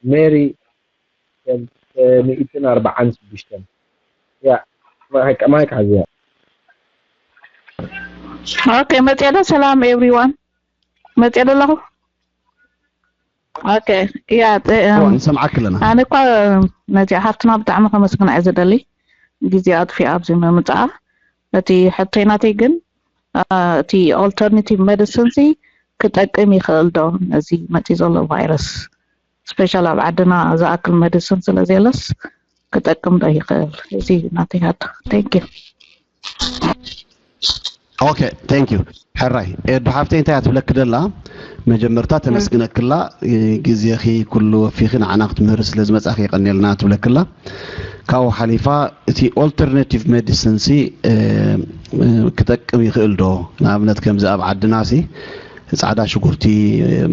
ሜሪ ሚእትን ኣርባዓን ሽዱሽተን። ያ ማይክ ማይክ ሓዝያ። ኦኬ፣ መፅእ ዶ? ሰላም ኤቭሪዋን፣ መፅእ ዶ ኣለኹ? ኦኬ፣ ያ ጥ- እም፣ ንሰምዓክ ኣለና። ኣነ እኳ ነዚኣ ሓፍትና ብጣዕሚ ከመስግና እየ ዝደሊ፣ ግዜ ኣጥፊኣ ኣብዚ ምምፅኣ። እቲ ሕቶይ ናተይ ግን አ፣ እቲ ኦልተርናቲቭ ሜዲሲን ሲ ክጠቅም ይኽእል ዶ ነዚ መፂ ዘሎ ቫይረስ? ስፔሻል ኣብ ዓድና ዝኣክል ሜዲሲን ስለ ዘየለስ ክጠቅም ዶ ይኽእል? እዚ ናተይ ሕቶ። Thank you። ኦኬ፣ thank you። ሕራይ ኤዱ ሓፍተይ እንታይ እያ ትብለኪ ደላ? መጀመርታ ተመስግነክላ፣ ግዜኺ ኩሉ ወፊኺ ንዓና ክትምህሪ ስለ ዝመጻኺ የቐንየልና ትብለክላ። ካብኡ ሓሊፋ እቲ ኦልተርናቲቭ ሜዲሲን ሲ እ፣ እ፣ ክጠቅም ይኽእል ዶ? ንኣብነት ከምዚ ኣብ ዓድና ሲ ጻዕዳ ሽጉርቲ፣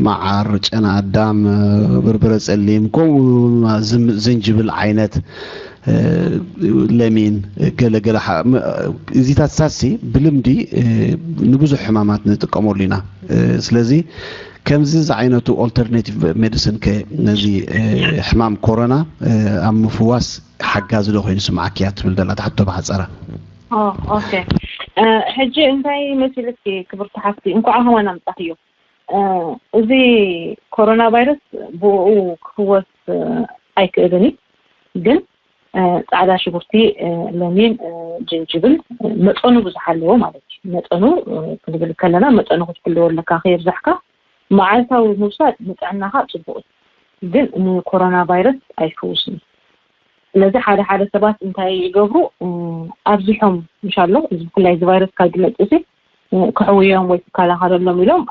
መዓር፣ ጨና ኣዳም፣ በርበረ ጸሊም፣ ከምኡ ዝም- ዝንጅብል ዓይነት እ፣ ለሚን፣ ገለ ገለ ሓ- ም- እዚታት ሳሲ ብልምዲ እ፣ ንብዙሕ ሕማማት ንጥቀመሉ ኢና። እ፣ ስለዚ ከምዚ ዝዓይነቱ ኦልተርኔቲቭ ሜዲሲን ከ ነዚ እ፣ ሕማም ኮሮና እ፣ ኣብ ምፍዋስ ሓጋዚ ዶ ኮይኑ ስምዓክያ ትብል ደላ ትሓቶ ብሓፀራ። ኦ፣ ኦኬ። እ፣ ሕጂ እንታይ መሲልኪ ክብርቲ ሓፍቲ፣ እንኳዕ ከማን ኣምጻኽዮ። እ፣ እዚ ኮሮና ቫይረስ ብኡ ክፍወስ እ፣ ኣይክእልን እዩ። ግን እ፣ ጻዕዳ ሽጉርቲ፣ እ፣ ለሚን፣ እ፣ ጅንጅብል እ፣ መጠኑ ብዙሕ ኣለዎ ማለት እዩ። መጠኑ እ፣ ክንብል ከለና መጠኑ ክትሕልዎ ኣለካ፣ ከየብዛሕካ መዓልታዊ ምውሳድ ንጥዕናኻ ጽቡቕ እዩ። ግን ንኮሮና ቫይረስ ኣይፍውስን እዩ። ስለዚ ሓደ ሓደ ሰባት እንታይ ይገብሩ ኣብዚሖም ምሻሎ እዚ ብፍላይ እዚ ቫይረስ ካብ ዝመፅእ ሲ ክሕውዮም ወይ ክከላኸለሎም ኢሎም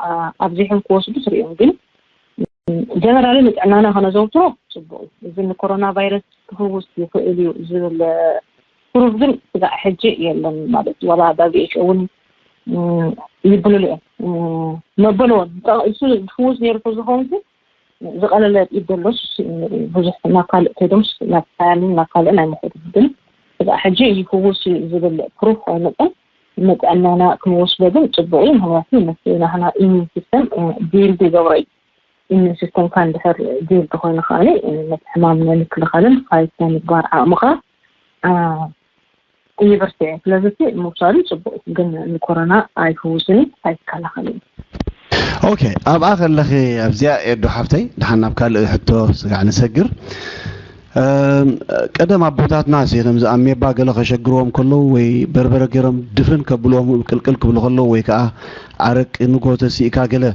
ኣብዚሖም ክወስዱ ትሪኦም። ግን ጀነራሊ ንጥዕናና ከነዘውትሮ ፅቡቅ እዩ። እዚ ንኮሮና ቫይረስ ክፍውስ ይኽእል እዩ ዝብል ፕሩፍ ግን ስጋዕ ሕጂ የለን ማለት ዋላ ዳብሊው ኤች ኦ እውን ይብልሉ እዮም መበልዎ እሱ ክፍውስ ነይሩ ዝኸውን ዝቐለለ ኢድ ዘሎስ ብዙሕ ናብ ካልእ ከይዶምስ ናብ ሓያልን ናብ ካልእን ኣይመኸዱን። ግን እዛ ሕጂ ይፍውስ እዩ ዝብል ፕሩፍ ኣይመፀን። ንጥዕናና ክንወስዶ ግን ፅቡቅ እዩ። ምክንያቱ ምስ ናህና ኢሚን ሲስተም ቢልድ ይገብሮ እዩ። ኢሚን ሲስተምካ እንድሕር ቢልድ ኮይኑ ከዓኒ ነቲ ሕማም ናይ ምክልኻልን ፋይት ናይ ምግባር ዓቕምኻ ይብርትዕ። ስለዚ እቲ ምውሳዱ ፅቡቅ እዩ፣ ግን ንኮሮና ኣይፍውስን እዩ፣ ኣይከላኸልን እዩ። ኦኬ፣ ኣብኣ ከለኺ ኣብዚኣ ኤዶ ሓፍተይ፣ ድሓን ናብ ካልእ ሕቶ ስጋዕ ንሰግር። እም፣ ቀደም ኣቦታትና ሲ ከምዚ ኣሜባ ገለ ከሸግርዎም ከለዉ ወይ በርበረ ገይሮም ድፍን ከብልዎም ቅልቅል ክብሉ ከለዉ ወይ ከዓ ኣረቂ ንጎ ተሲእካ ገለ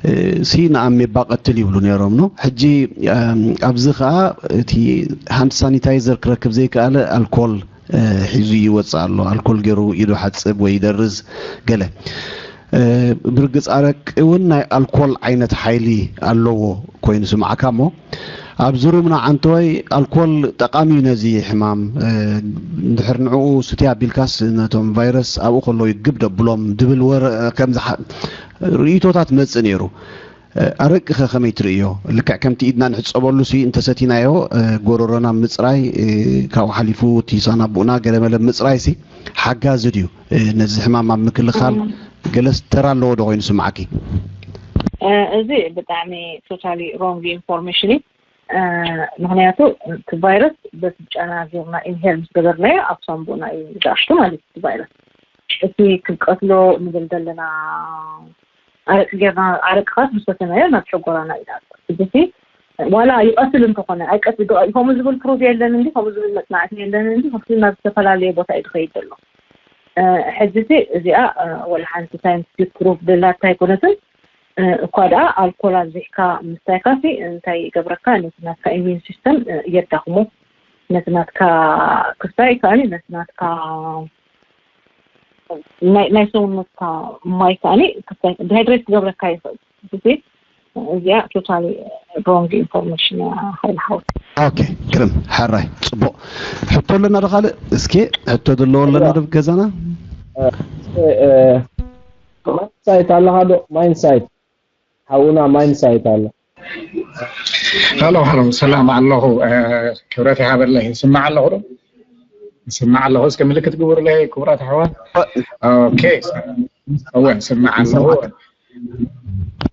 እ፣ ሲ ንኣሜባ ቀትል ይብሉ ነይሮም ነው። ሕጂ እም፣ ኣብዚ ከዓ እቲ ሃንድ ሳኒታይዘር ክረክብ ዘይከኣለ ኣልኮል እ፣ ሒዙ ይወፅእ ኣሎ። ኣልኮል ገይሩ ኢዱ ሓፅብ ወይ ይደርዝ ገለ እ፣ ብርግፅ ኣረቂ እውን ናይ ኣልኮል ዓይነት ሓይሊ ኣለዎ ኮይኑ ስምዓካ እሞ ኣብዚ ሩምና ዓንተወይ ኣልኮል ጠቃሚ እዩ ነዚ ሕማም እ፣ እንድሕር ንዕኡ ስትያ ቢልካስ ነቶም ቫይረስ ኣብኡ ከለዉ ይግብ ደብሎም ድብል ወረ ከምዚ ሓ- ርእይቶታት መፅእ ነይሩ። እ፣ ኣረቂ ከ ከመይ ትርእዮ? ልክዕ ከምቲ ኢድና ንሕፀበሉ ሲ እንተሰቲናዮ እ፣ ጎረሮና ምፅራይ እ፣ ካብኡ ሓሊፉ እቲ ሳናቡእና ገለመለ ምፅራይ ሲ ሓጋዚ ድዩ? እ፣ ነዚ ሕማም ኣብ ምክልኻል ገለስ ተራ ኣለዎ ዶ ኮይኑ ስምዓኪ? እዚ ብጣዕሚ ቶታሊ ሮንግ ኢንፎርሜሽን እዩ። ምክንያቱ እቲ ቫይረስ በቲ ጨና ጌርና ኢንሄል ምስ ገበርናዮ ኣብ ሳንቡእና እዩ ዝኣቱ ማለት እዩ። እቲ ቫይረስ እቲ ክንቀትሎ ንብል ዘለና ኣረቂ ጌርና ኣረቂ ኻስ ምስ ሰተናዮ ናብ ጨጎራና እዩ ዝኣቱ። እዚ ዋላ ይቐትል እንተኾነ ኣይቀትል ዶ ከምኡ ዝብል ፕሩፍ የለን እንዲ ከምኡ ዝብል መፅናዕቲ የለን እንዲ ክፍሊ ናብ ዝተፈላለየ ቦታ እዩ ዝኸይድ ዘሎ። ሕጂ እዚ እዚኣ ወላ ሓንቲ ሳይንቲፊክ ፕሩፍ ደላታ ኣይኮነትን። እኳ ደኣ ኣልኮል ኣብዚሕካ ምስታይካ ሲ እንታይ ይገብረካ? ነቲ ናትካ ኢሚዩን ሲስተም የዳኽሞ። ነቲ ናትካ ክስታይ ከኣኒ ነቲ ናትካ ናይ ናይ ሰውነትካ ማይ ከኣኒ ክስታይ ዲሃይድሬት ክገብረካ ይኽእል። እዚ እዚኣ ቶታሊ ሮንግ ኢንፎርሜሽን እያ ሓይል ሓወይ። ኦኬ ግርም ሕራይ ጽቡቕ ሕቶ ኣለና ዶ ካልእ እስኪ ሕቶ ዘለዎ ኣለና ዶ ገዛና ማይንሳይት ኣለኻ ዶ ማይንሳይት ሓውና ማይንሳይት ኣሎ ሃሎ ሃሎ ሰላም ኣለኹ ክብረት ይሃበለይ ይስማዕ ኣለኹ ዶ ይስማዕ ኣለኹ እስከ ምልክት ግብሩለይ ክቡራት ኣሕዋት ኦኬ እወ ይስማዕ ኣለኹ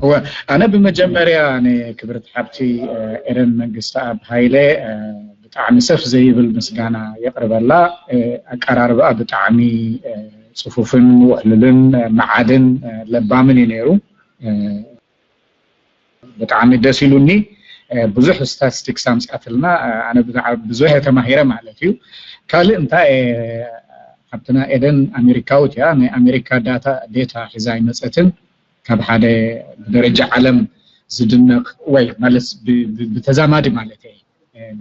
እወ፣ ኣነ ብመጀመርያ ንክብርቲ ሓብቲ ኤደን መንግስተኣብ ሃይለ ብጣዕሚ ሰፍ ዘይብል ምስጋና የቕርበላ። ኣቀራርባኣ ብጣዕሚ ጽፉፍን ውሕሉልን መዓድን ለባምን እዩ ነይሩ። ብጣዕሚ ደስ ኢሉኒ። ብዙሕ ስታቲስቲክስ ኣምፅኣትልና። ኣነ ብዙሕ ተማሂረ ማለት እዩ። ካልእ እንታይ፣ ሓብትና ኤደን ኣሜሪካዊት እያ። ናይ ኣሜሪካ ዳታ ዴታ ሒዛ ኣይመፀትን። ካብ ሓደ ብደረጃ ዓለም ዝድነቕ ወይ ማለት ብተዛማዲ ማለት እየ፣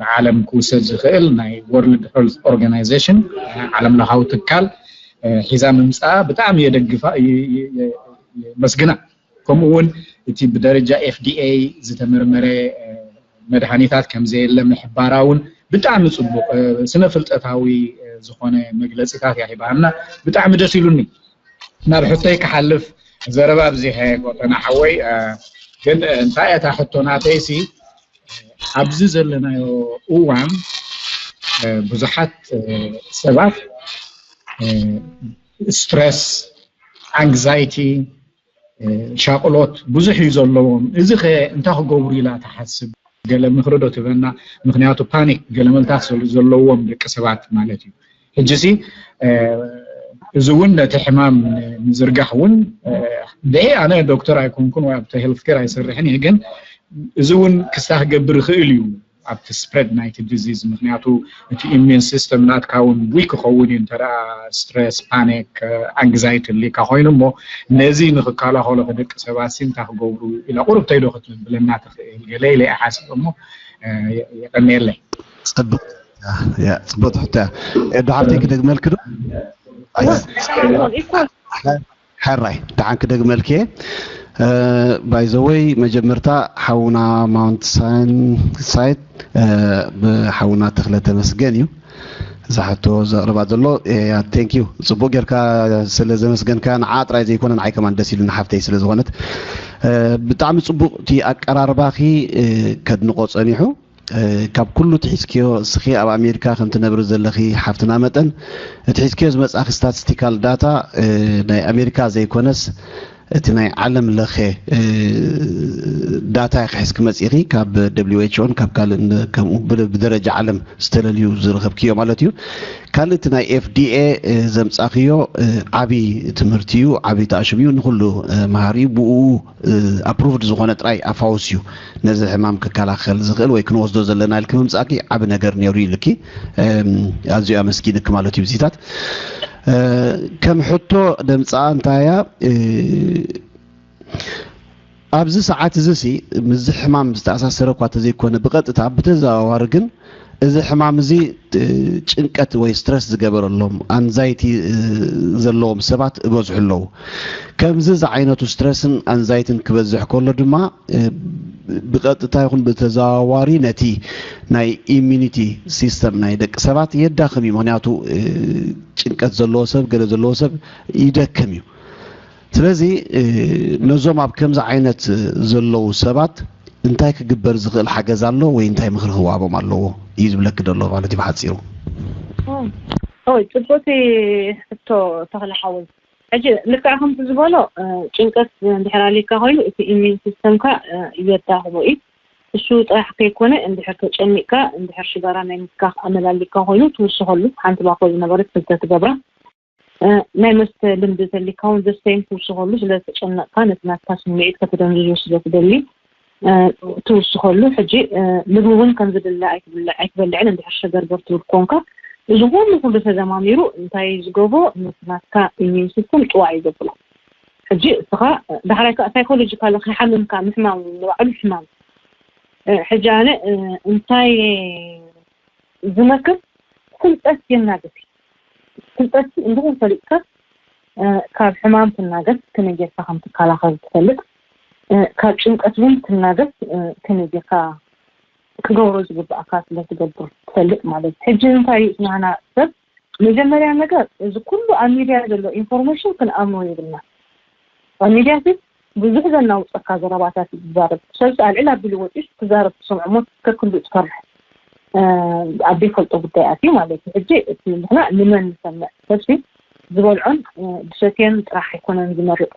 ብዓለም ክውሰድ ዝኽእል ናይ ወርልድ ሄልት ኦርጋናይዜሽን ዓለም ለኻዊ ትካል ሒዛ ምምፃኣ ብጣዕሚ የደግፋ፣ የመስግና። ከምኡ እውን እቲ ብደረጃ ኤፍዲኤ ዝተመርመረ መድሃኒታት ከምዘየለ ምሕባራ እውን ብጣዕሚ ፅቡቅ ስነ ፍልጠታዊ ዝኾነ መግለፂታት እያ ሂባና። ብጣዕሚ ደስ ኢሉኒ። ናብ ሕቶይ ክሓልፍ፣ ዘረባ ኣብዚሐ ጎተና ሓወይ። ግን እንታይ እታ ሕቶ ናተይሲ፣ ኣብዚ ዘለናዮ እዋን ብዙሓት ሰባት ስትረስ፣ ኣንግዛይቲ፣ ሻቕሎት ብዙሕ እዩ ዘለዎም። እዚ ከ እንታይ ክገብሩ ኢላ ትሓስብ? ገለ ምኽሪ ዶ ትበና? ምኽንያቱ ፓኒክ ገለ መልታት ዘለዎም ደቂ ሰባት ማለት እዩ። ሕጂ ሲ እዚ እውን ነቲ ሕማም ምዝርጋሕ እውን ብኤ ኣነ ዶክተር ኣይኮንኩን ወይ ኣብቲ ሄልት ኬር ኣይሰርሕን እየ፣ ግን እዚ እውን ክስታ ክገብር ይኽእል እዩ ኣብቲ ስፕሬድ ናይቲ ዲዚዝ። ምክንያቱ እቲ ኢሚን ሲስተም ናትካ እውን ዊክ ክኸውን እዩ እንተ ስትረስ፣ ፓኒክ፣ ኣንግዛይቲ ሊካ ኮይኑ እሞ ነዚ ንክከላኸሎ ደቂ ሰባት ሲ እንታይ ክገብሩ ኢላ ቁሩብ ተይዶ ክትብለና ትኽእል ገለ ኢለ ይሓስብ እሞ የቀንየለይ። ጽቡቅ ጽቡቅ ሕቶ እያ። ኤዶ ሓፍተይ ክደግመልክ ዶ? ሕራይ ደሓን ክደግመልክ እየ። ባይዘወይ መጀመርታ ሓውና ማውንት ሳይት ብሓውና ተኽለ ተመስገን እዩ እዛ ሕቶ ዘቕርባ ዘሎ። ቴንክ ዩ ጽቡቅ ጌርካ ስለ ዘመስገንካ ንዓ ጥራይ ዘይኮነ ንዓይ ከማን ደስ ኢሉ ንሓፍተይ ስለ ዝኾነት ብጣዕሚ ጽቡቅ እቲ ኣቀራርባኺ ከድንቆ ጸኒሑ። ካብ ኩሉ እቲ ሒዝክዮ እስኺ ኣብ ኣሜሪካ ከም ትነብሪ ዘለኺ ሓፍትና መጠን እቲ ሒዝክዮ ዝመጻኺ ስታቲስቲካል ዳታ ናይ ኣሜሪካ ዘይኮነስ እቲ ናይ ዓለም ለኸ ዳታ ክሕዝኪ መጺኺ ካብ ደብሊው ኤች ኦን ካብ ካልእ ከምኡ ብደረጃ ዓለም ዝተለልዩ ዝረኸብክዮ ማለት እዩ። ካልእ እቲ ናይ ኤፍዲኤ ዘምጻኽዮ ዓቢ ትምህርቲ እዩ፣ ዓቢ ተኣሽም እዩ፣ ንኹሉ መሃሪ እዩ። ብኡ ኣፕሩቭድ ዝኾነ ጥራይ ኣፋውስ እዩ ነዚ ሕማም ክከላኸል ዝኽእል ወይ ክንወስዶ ዘለና ኢልኪ ምምጻእኪ ዓቢ ነገር ነይሩ ኢልኪ ኣዝዩ ኣመስጊንኪ ማለት እዩ። ብዚታት ከም ሕቶ ደምጻኣ እንታይ እያ? ኣብዚ ሰዓት እዚ ሲ ምስዚ ሕማም ዝተኣሳሰረ እኳ ተዘይኮነ ብቐጥታ ብተዘዋዋሪ ግን እዚ ሕማም እዚ ጭንቀት ወይ ስትረስ ዝገበረሎም ኣንዛይቲ ዘለዎም ሰባት እበዝሑ ኣለዉ። ከምዚ ዝዓይነቱ ስትረስን ኣንዛይትን ክበዝሕ ከሎ ድማ ብቐጥታ ይኹን ብተዘዋዋሪ ነቲ ናይ ኢሚኒቲ ሲስተም ናይ ደቂ ሰባት የዳኽም እዩ። ምክንያቱ ጭንቀት ዘለዎ ሰብ ገለ ዘለዎ ሰብ ይደክም እዩ። ስለዚ ነዞም ኣብ ከምዚ ዓይነት ዘለዉ ሰባት እንታይ ክግበር ዝኽእል ሓገዝ ኣሎ ወይ እንታይ ምኽሪ ክወሃቦም ኣለዎ እዩ ዝብለኪ ዘሎ ማለት እዩ ብሓፂሩ። ኦይ ፅቡቅቲ ሕቶ ተኽለ ሓወይ። ሕጂ ልክዕ ከምቲ ዝበሎ ጭንቀት እንድሕር ኣልካ ኮይኑ እቲ ኢሚን ሲስተምካ የዳኽሞ እዩ። እሱ ጥራሕ ከይኮነ እንድሕር ተጨኒቅካ እንድሕር ሽጋራ ናይ ምትካኽ ኣመላሊካ ኮይኑ ትውስኸሉ ሓንቲ ባኮ ዝነበረት ክልተ ትገብራ ናይ መስተ ልምዲ ተሊካ እውን ዘስተይን ትውስኸሉ ስለ ዝተጨነቕካ ነቲ ናትካ ስምዒት ከተደንዝዞ ስለ ትደሊ ትውስኸሉ። ሕጂ ምግቢ እውን ከም ዝድለ ኣይትብልዕን እንድሕር ሸገርገር ትብል ኮንካ እዚ ኩሉ ኩሉ ተደማሚሩ እንታይ ዝገብሮ ነቲ ናትካ ኢሚን ሲስተም ጥዋዕ እዩ ዘብሎ። ሕጂ እስኻ ዳሕራይ ከዓ ሳይኮሎጂካሊ ከይሓምምካ ምሕማም ንባዕሉ ሕማም። ሕጂ ኣነ እንታይ ዝመክር ፍልጠት የናገፍ። ፍልጠት እንድኹም ፈሊጥካ ካብ ሕማም ትናገፍ፣ ከመይ ጌርካ ከም ትከላኸል ትፈልጥ፣ ካብ ጭንቀት እውን ትናገፍ፣ ከመይ ጌርካ ክገብሮ ዝግባኣካ ስለ ትገብር ትፈልጥ ማለት እዩ። ሕጂ እንታይ እዩ ናህና ሰብ መጀመርያ ነገር እዚ ኩሉ ኣብ ሚድያ ዘሎ ኢንፎርሜሽን ክንኣምኖ የብልና። ኣብ ሚድያ ሲ ብዙሕ ዘናውፀካ ዘረባታት እዩ ዝዛረብ። ሰብሲ ኣልዕል ኣቢሉ ወፂኡ ክዛረብ ትሰምዖ እሞ ከክንዱ ትፈርሕ ኣብ ዘይፈልጦ ጉዳይ ኣትዩ ማለት እዩ። ሕጂ እቲ ንሕና ንመን ንሰምዕ? ሰብሲ ዝበልዖን ዝሰትየን ጥራሕ ኣይኮነን ዝመርጥ።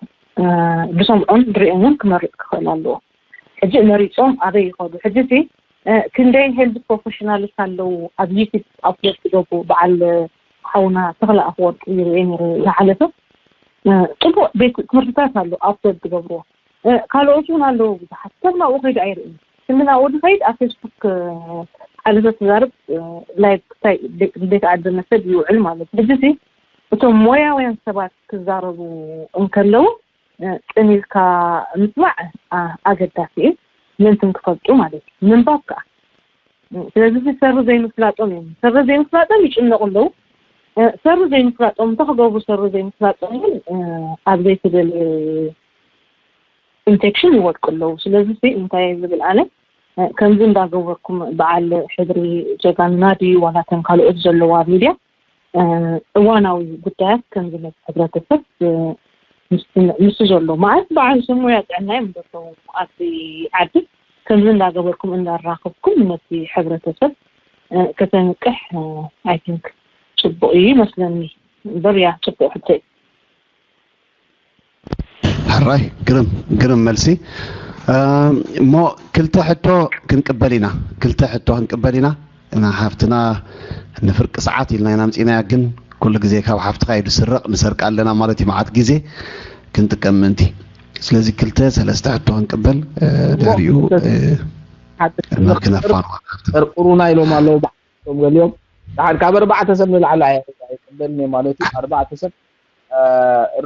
ብሰምዖን ብሪኦምን ክመርፅ ክኽእል ኣለዎ። ሕጂ መሪፆም ኣበይ ይኸዱ? ሕጂ ሲ ክንደይ ሄልዝ ፕሮፌሽናልስ ኣለዉ ኣብ ዩቲብ ኣፕሎድ ዝገብሩ፣ በዓል ሓውና ተኽለ ኣፈወርቂ ይርኤ ነይሩ ዝሓለፈ። ጽቡቕ ቤት ትምህርትታት ኣሎ ኣፕሎድ ዝገብርዎ። ካልኦት እውን ኣለዉ ብዙሓት። ሰብ ናብኡ ከይዱ ኣይርእን። ስሚ ናብኡ ዝኸይድ ኣብ ፌስቡክ ሓደ ሰብ ትዛረብ፣ ላይቭ ክሳይ ቤት ኣደመ ሰብ ይውዕል ማለት እዩ። ሕጂ ሲ እቶም ሞያውያን ሰባት ክዛረቡ እንከለዉ ጽን ኢልካ ምስማዕ ኣገዳሲ እዩ። ምእንትን ክፈልጡ ማለት እዩ። ምንባብ ከዓ ስለዚ ሰሪ ዘይምፍላጦም እዮም። ሰሪ ዘይምፍላጦም ይጭነቑ ኣለዉ። ሰሪ ዘይምፍላጦም እንታይ ክገብሩ? ሰሪ ዘይምፍላጦም ግን ኣብ ዘይተደለየ ኢንፌክሽን ይወድቁ ኣለዉ። ስለዚ እንታይ ዝብል ኣነ ከምዚ እንዳገበርኩም በዓል ሕድሪ ጀጋኑና ድዩ ዋላ ተን ካልኦት ዘለዋ ሚድያ እዋናዊ ጉዳያት ከምዚ ነቲ ሕብረተሰብ ምስ ዘሎ መዓት በዓል ሰብ ሞያ ጥዕና እዮም ዘለዉ ኣብዚ ዓዲ ከምዚ እንዳገበርኩም እንዳራኸብኩም ነቲ ሕብረተሰብ ከተንቅሕ ኣይ ቲንክ ጽቡቕ እዩ ይመስለኒ። እምበር ያ ጽቡቕ ሕቶ እዩ። ሕራይ ግርም ግርም መልሲ። እሞ ክልተ ሕቶ ክንቅበል ኢና፣ ክልተ ሕቶ ክንቅበል ኢና። እና ሓፍትና ንፍርቂ ሰዓት ኢልና ኢና ኣምፂናያ፣ ግን ኩሉ ግዜ ካብ ሓፍትኻ እዩ ዝስረቕ፣ ንሰርቅ ኣለና ማለት እዩ። መዓት ግዜ ክንጥቀም ምእንቲ። ስለዚ ክልተ ሰለስተ ሕቶ ክንቅበል፣ ድሕሪኡ ክነፋንዋ። ጠርጥሩና ኢሎም ኣለዉ ባዕሎም ገሊኦም። ደሓር ካብ ኣርባዕተ ሰብ ንላዕሊ ኣይቅበልን እየ ማለት እዩ። ኣርባዕተ ሰብ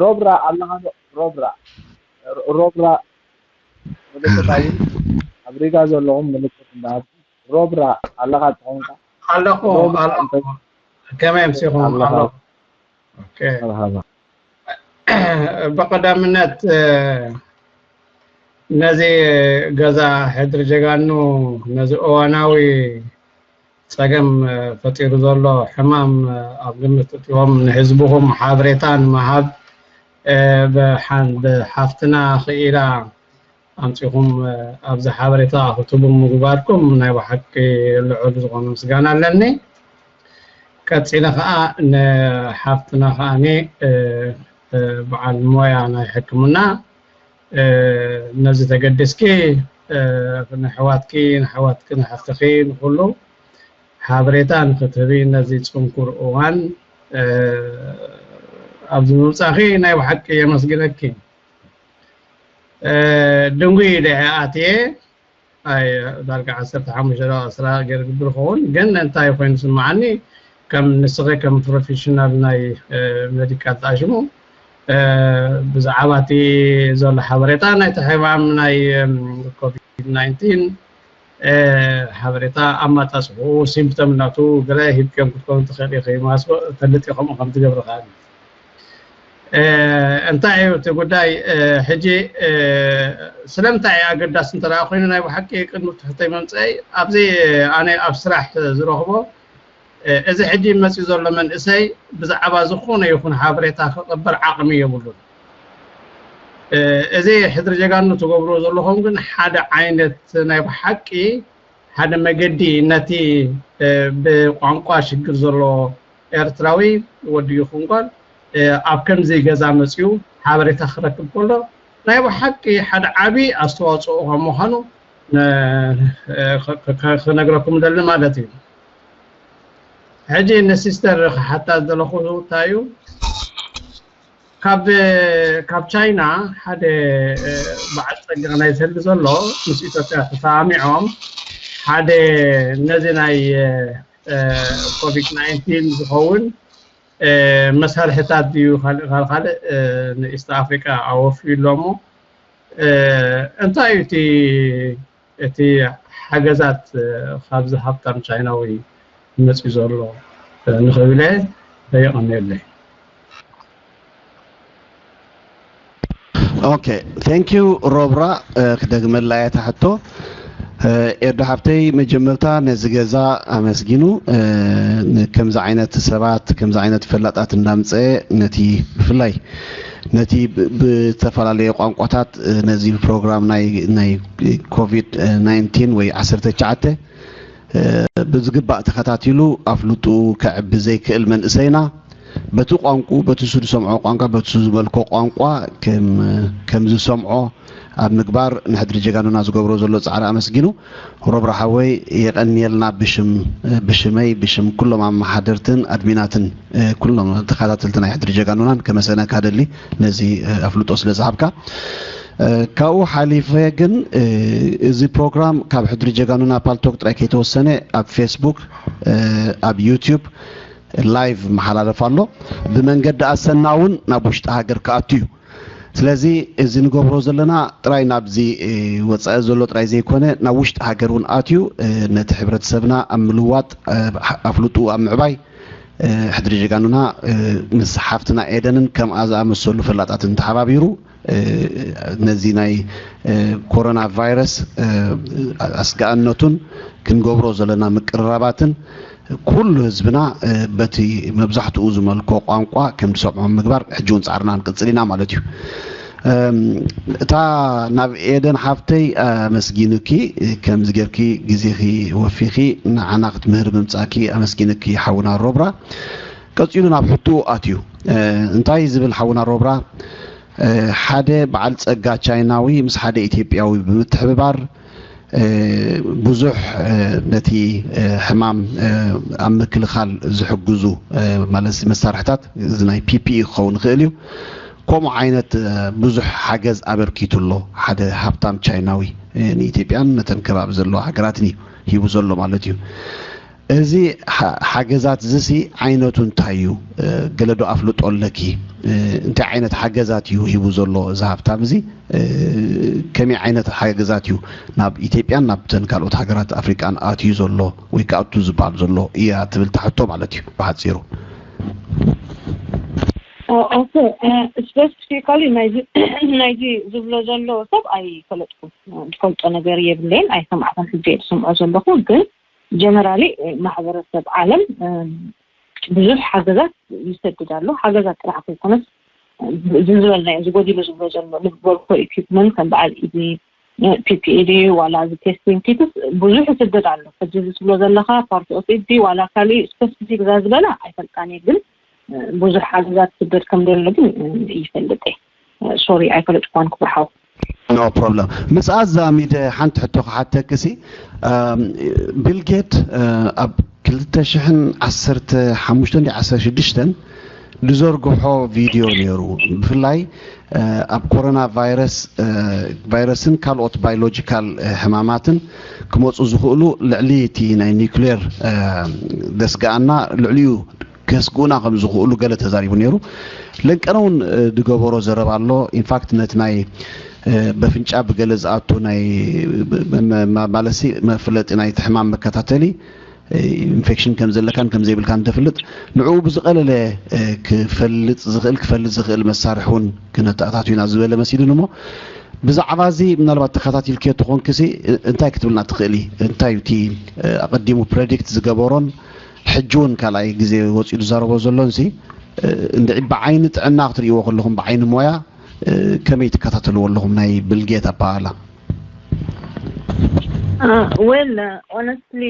ሮብራ ኣለኻ ዶ? ሮብራ ሮብራ ምልክት ኣብ ኣብ ሪጋ ዘለኹም ምልክት እንዳሃብ ሮብራ ኣለኻ ትኾንካ ኣለኹ ኣለኹ። ከመይ ኣምሲኹም? ኣለኹ። ኦኬ። ብቐዳምነት ነዚ ገዛ ሕድሪ ጀጋኑ ነዚ እዋናዊ ጸገም ፈጢሩ ዘሎ ሕማም ኣብ ግምት እትዎም ንህዝብኹም ሓበሬታ ንምሃብ ብሓን ብሓፍትና ክኢላ ኣምጺኹም ኣብዚ ሓበሬታ ክትህቡ ምግባርኩም ናይ ብሓቂ ልዑል ዝኾነ ምስጋና ኣለኒ። ቀጺለ ኸኣ ንሓፍትና ኸኣኒ በዓል ሞያ ናይ ሕክምና ነዚ ተገዲስኪ ንሕዋትኪ ንሓዋትኪ ንሓፍትኺ ንኹሉ ሓበሬታ ንክትህቢ ነዚ ጽንኩር እዋን ኣብዚ ምምጻኺ ናይ ብሓቂ የመስግነኪ። ድንጉይ ኢለ ኣትየ ዳርጋ ዓሰርተ ሓሙሽተ ዶ ዕስራ ገይረ ግብር ኸውን ግን እንታይ ኮይኑ ስምዓኒ ከም ንስኺ ከም ፕሮፌሽናል ናይ ሜዲካል ተኣሽሙ ብዛዕባ እቲ ዘሎ ሓበሬታ ናይቲ ሕማም ናይ ኮቪድ ናይንቲን ሓበሬታ ኣማፃፅኡ ሲምፕቶም እናቱ ገለ ሂብክዮም ክትኮኑ ትኽእል ኢኺ ማስቦ ፈልጥ ኢኹም ከም ትገብሪ ከኣኒ እንታይ እዩ እቲ ጉዳይ ሕጂ ስለምንታይ እዩ ኣገዳሲ እንተ ኮይኑ ናይ ብሓቂ ቅድሚ ትሕተይ መምፅአይ ኣብዚ ኣነ ኣብ ስራሕ ዝረኽቦ እዚ ሕጂ መፅኡ ዘሎ መንእሰይ ብዛዕባ ዝኾነ ይኹን ሓበሬታ ክቕበል ዓቕሚ የብሉን። እዚ ሕድሪ ጀጋኑ ትገብርዎ ዘለኹም ግን ሓደ ዓይነት ናይ ብሓቂ ሓደ መገዲ ነቲ ብቋንቋ ሽግር ዘሎ ኤርትራዊ ወዲ ይኹን ጓል ኣብ ከምዚ ገዛ መፅኡ ሓበሬታ ክረክብ ከሎ ናይ ብሓቂ ሓደ ዓብዪ ኣስተዋፅኦ ከም ምዃኑ ክነግረኩም ደሊ ማለት እዩ። ሕጂ ንሲስተር ክሓታ ዘለኹ እንታይ እዩ ካብ ካብ ቻይና ሓደ በዓል ፀጋ ናይ ሰልዲ ዘሎ ምስ ኢትዮጵያ ተሰማሚዖም ሓደ ነዚ ናይ ኮቪድ ናይንቲን ዝኸውን መሳርሕታት ድዩ ካልእ ካልእ ንኢስት ኣፍሪቃ ኣወፍዩ ኣሎ እሞ እንታይ እዩ እቲ እቲ ሓገዛት ካብዚ ሃብታም ቻይናዊ መፅዩ ዘሎ ንኽብለ የቐንየለይ። ኦኬ፣ thank you ሮብራ። ክደግመላ እየ እታ ሕቶ። ኤዱ ሓብተይ መጀመርታ ነዚ ገዛ ኣመስጊኑ ከምዚ ዓይነት ሰባት ከምዚ ዓይነት ፈላጣት እንዳምፀአ ነቲ ብፍላይ ነቲ ብዝተፈላለየ ቋንቋታት ነዚ ፕሮግራም ናይ ናይ ኮቪድ ናይንቲን ወይ ዓሰርተ ትሽዓተ ብዝግባእ ተኸታቲሉ ኣፍልጡ ከዕቢ ዘይክእል መንእሰይና በቲ ቋንቋ በቲ እሱ ዝሰምዖ ቋንቋ በቲ እሱ ዝመልኮ ቋንቋ ከም ከም ዝሰምዖ ኣብ ምግባር ንሕድሪ ጀጋኑና ዝገብሮ ዘሎ ጻዕሪ ኣመስጊኑ። ሮብራ ሓወይ የቐንየልና ብሽም ብሽመይ ብሽም ኩሎም ኣመሓደርትን ኣድሚናትን ኩሎም ተኸታተልቲ ናይ ሕድሪ ጀጋኑናን ከመስግነካ ደሊ ነዚ ኣፍልጦ ስለ ዝሃብካ። ካብኡ ሓሊፈ ግን እዚ ፕሮግራም ካብ ሕድሪ ጀጋኑና ፓልቶክ ጥራይ ከይተወሰነ ኣብ ፌስቡክ ኣብ ዩቲዩብ ላይቭ መሓላለፍ ኣሎ። ብመንገዲ ኣሰና እውን ናብ ውሽጢ ሃገር ክኣቱ እዩ። ስለዚ እዚ ንገብሮ ዘለና ጥራይ ናብዚ ወፃኢ ዘሎ ጥራይ ዘይኮነ ናብ ውሽጢ ሃገር እውን ኣትዩ ነቲ ሕብረተሰብና ኣብ ምልዋጥ ኣፍልጡ ኣብ ምዕባይ ሕድሪ ጀጋኑና ምስ ሓፍትና ኤደንን ከምኣ ዝኣመሰሉ ፈላጣትን ተሓባቢሩ ነዚ ናይ ኮሮና ቫይረስ ኣስጋእነቱን ክንገብሮ ዘለና ምቅርራባትን ኩሉ ህዝብና በቲ መብዛሕትኡ ዝመልኮ ቋንቋ ከም ዝሰምዖ ምግባር ሕጂ እውን ፃዕርና ንቅፅል ኢና ማለት እዩ። እታ ናብ ኤደን ሓፍተይ ኣመስጊንኪ ከምዚ ጌርኪ ግዜኺ ወፊኺ ንዓና ክትምህሪ ምምፃእኪ ኣመስጊንኪ ሓውና ሮብራ። ቀፂሉ ናብ ሕትኡ ኣትዩ። እንታይ ዝብል ሓውና ሮብራ ሓደ በዓል ፀጋ ቻይናዊ ምስ ሓደ ኢትዮጵያዊ ብምትሕብባር ብዙሕ ነቲ ሕማም ኣብ ምክልኻል ዝሕግዙ ማለት መሳርሕታት እዚ ናይ ፒፒኢ ክኸውን ይኽእል እዩ። ከምኡ ዓይነት ብዙሕ ሓገዝ ኣበርኪቱ ኣሎ። ሓደ ሃብታም ቻይናዊ ንኢትዮጵያን ነተን ከባቢ ዘለዋ ሃገራትን እዩ ሂቡ ዘሎ ማለት እዩ። እዚ ሓገዛት ዝሲ ዓይነቱ እንታይ እዩ? ገለዶ ኣፍልጦ ኣለኪ? እንታይ ዓይነት ሓገዛት እዩ ሂቡ ዘሎ እዚ ሃብታም እዚ? ከመይ ዓይነት ሓገዛት እዩ ናብ ኢትዮጵያን ናብተን ካልኦት ሃገራት ኣፍሪቃን ኣትዩ ዘሎ ወይ ከኣቱ ዝበሃል ዘሎ እያ ትብል ታሕቶ ማለት እዩ ብሓፂሩ። ኦኬ፣ ስፔሲፊካሊ ናይዚ ዝብሎ ዘሎ ሰብ ኣይፈለጥኩን። ዝፈልጦ ነገር የብለይን፣ ኣይሰማዕኩን። ሕጂ እየ ዝሰምዖ ዘለኹ። ግን ጀነራሊ ማሕበረሰብ ዓለም ብዙሕ ሓገዛት ይሰድድ ኣሎ። ሓገዛት ጥራሕ ከይኮነስ እዚ ዝበልናዮ ዝጎዲሉ ዝብሎ ዘሎ ልበልኮ ኢኩፕመንት ከም በዓል ኢዲ ፒፒኢዲ ዋላ እዚ ቴስቲንግ ኪትስ ብዙሕ ይስደድ ኣሎ። ሕጂ እዚ ትብሎ ዘለኻ ፓርቲ ኦፍ ኢዲ ዋላ ካሊእ ስፐሲፊክ እዛ ዝበላ ኣይፈልጣን እየ፣ ግን ብዙሕ ሓገዛት ይስደድ ከም ዘሎ ግን ይፈልጥ እየ። ሶሪ ኣይፈለጥኳን ክቡር ሓው። No problem። ምስ ኣዛሚደ ሓንቲ ሕቶ ክሓተክሲ ቢል ጌት ኣብ ክልተ ሽሕን ዓሰርተ ሓሙሽተን ድዩ ዓሰርተ ሽዱሽተን ዝዘርግሖ ቪድዮ ነይሩ። ብፍላይ ኣብ ኮሮና ቫይረስ ቫይረስን ካልኦት ባዮሎጂካል ሕማማትን ክመፁ ዝኽእሉ ልዕሊ እቲ ናይ ኒውክሌር ዘስግኣና ልዕሊኡ ከስግኡና ከም ዝኽእሉ ገለ ተዛሪቡ ነይሩ። ለንቀነ እውን ዝገበሮ ዘረባ ኣሎ። ኢንፋክት ነቲ ናይ በፍንጫ ብገለ ዝኣቱ ናይ ማለሲ መፍለጢ ናይ ሕማም መከታተሊ ኢንፌክሽን ከም ዘለካን ከም ዘይብልካን እንተፍልጥ ንዕኡ ብዝቐለለ ክፈልጥ ዝኽእል ክፈልጥ ዝኽእል መሳርሒ እውን ክነተኣታትዩና ዝበለ መሲሉን እሞ ብዛዕባ እዚ ምናልባት ተኸታቲልክዮ ተኾንክሲ እንታይ ክትብልና ትኽእሊ? እንታይ እቲ ኣቐዲሙ ፕሬዲክት ዝገበሮን ሕጂ እውን ካልኣይ ግዜ ወፂኡ ዝዛረቦ ዘሎን ሲ እንድዒ ብዓይኒ ጥዕና ክትርእይዎ ከለኹም ብዓይኒ ሞያ ከመይ ትከታተልዎ ኣለኹም ናይ ብልጌት ኣባሃላ? ወል ኦነስትሊ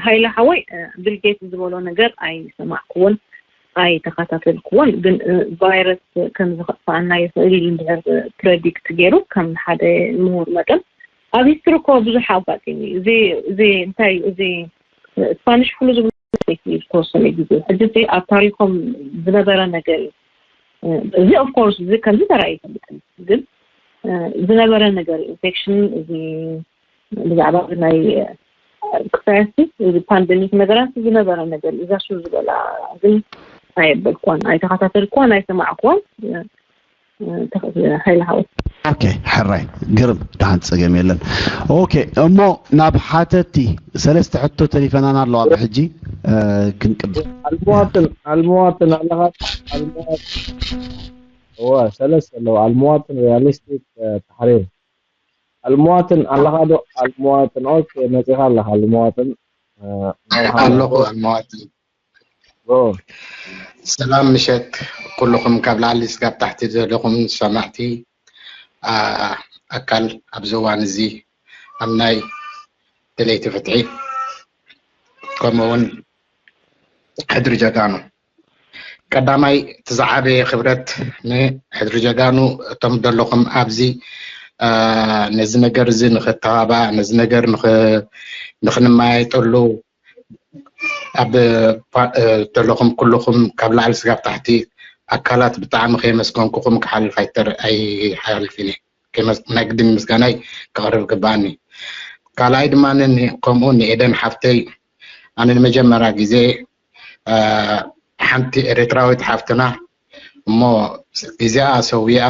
ሃይለ ሓወይ ብልጌት ዝበሎ ነገር ኣይሰማዕኩዎን ኣይተኸታተልኩዎን፣ ግን ቫይረስ ከም ዝኸጥፈኣና ይኽእል ኢሉ እንድሕር ፕረዲክት ገይሩ ከም ሓደ ምሁር መጠን ኣብ ሂስትሪ እኮ ብዙሕ ኣጋጢሙ እዩ። እዚ እዚ እንታይ እዚ ስፓኒሽ ፍሉ ዝብሉ ዝተወሰነ ግዜ ሕጂ እዚ ኣብ ታሪኮም ዝነበረ ነገር እዩ። እዚ ኦፍኮርስ እዚ ከምዚ ተራእዩ ይፈልጥን ግን ዝነበረ ነገር ኢንፌክሽን እዚ ብዛዕባ ናይ ክሳያሲ እዚ ፓንደሚክ ነገራት ዝነበረ ነገር እዛ ሹ ዝበላ ግን ኣየበልኳን ኣይተኸታተልኳን ኣይሰማዕኳን። ሓይለ ሓወት ኦኬ ሕራይ ግርም ደሓን ፀገም የለን። ኦኬ እሞ ናብ ሓተቲ ሰለስተ ሕቶ ተሪፈናና ኣለዋ ብሕጂ ክንቅድም። ኣልሙዋጥን ኣልሙዋጥን ኣለኻ ኣልሙዋጥን እወ ሰለስተ ኣለዋ ኣልሙዋጥን ሪያሊስቲክ ተሕሪር ኣልሙዋጥን ኣለኻ ዶ ኣልሙዋጥን ኦኬ መፂኻ ኣለኻ ኣልሙዋጥን ኣለኹ ኣልሙዋጥን ሰላም ምሸት ኩልኹም ካብ ላዕሊ ስጋብ ታሕቲ ዘለኹም ሰማዕቲ ኣካል ኣብዚ እዋን እዚ ኣብ ናይ ደለይቲ ፍትሒ ከምኡ እውን ሕድሪ ጀጋኑ ቀዳማይ እቲ ዝዓበየ ክብረት ንሕድሪ ጀጋኑ፣ እቶም ዘለኹም ኣብዚ፣ እ፣ ነዚ ነገር እዚ ንኽተባባዕ፣ ነዚ ነገር ንኽ-፣ ንኽንመያየጠሉ ኣብ ፓ-፣ እ፣ ዘለኹም ኩልኹም ካብ ላዕሊ ስጋብ ታሕቲ ኣካላት ብጣዕሚ ከየመስገንኩኹም ክሓልፍ ኣይተር-፣ ኣይሓልፍን እየ። ከይመስ-፣ ናይ ግድን ምስጋናይ ከቕርብ ግባኣኒ። ካልኣይ ድማ ን-፣ ከምኡ ንኤደን ሓፍተይ ኣነ ንመጀመርያ ግዜ፣ እ፣ ሓንቲ ኤርትራዊት ሓፍትና እሞ ግዜኣ ሰዊኣ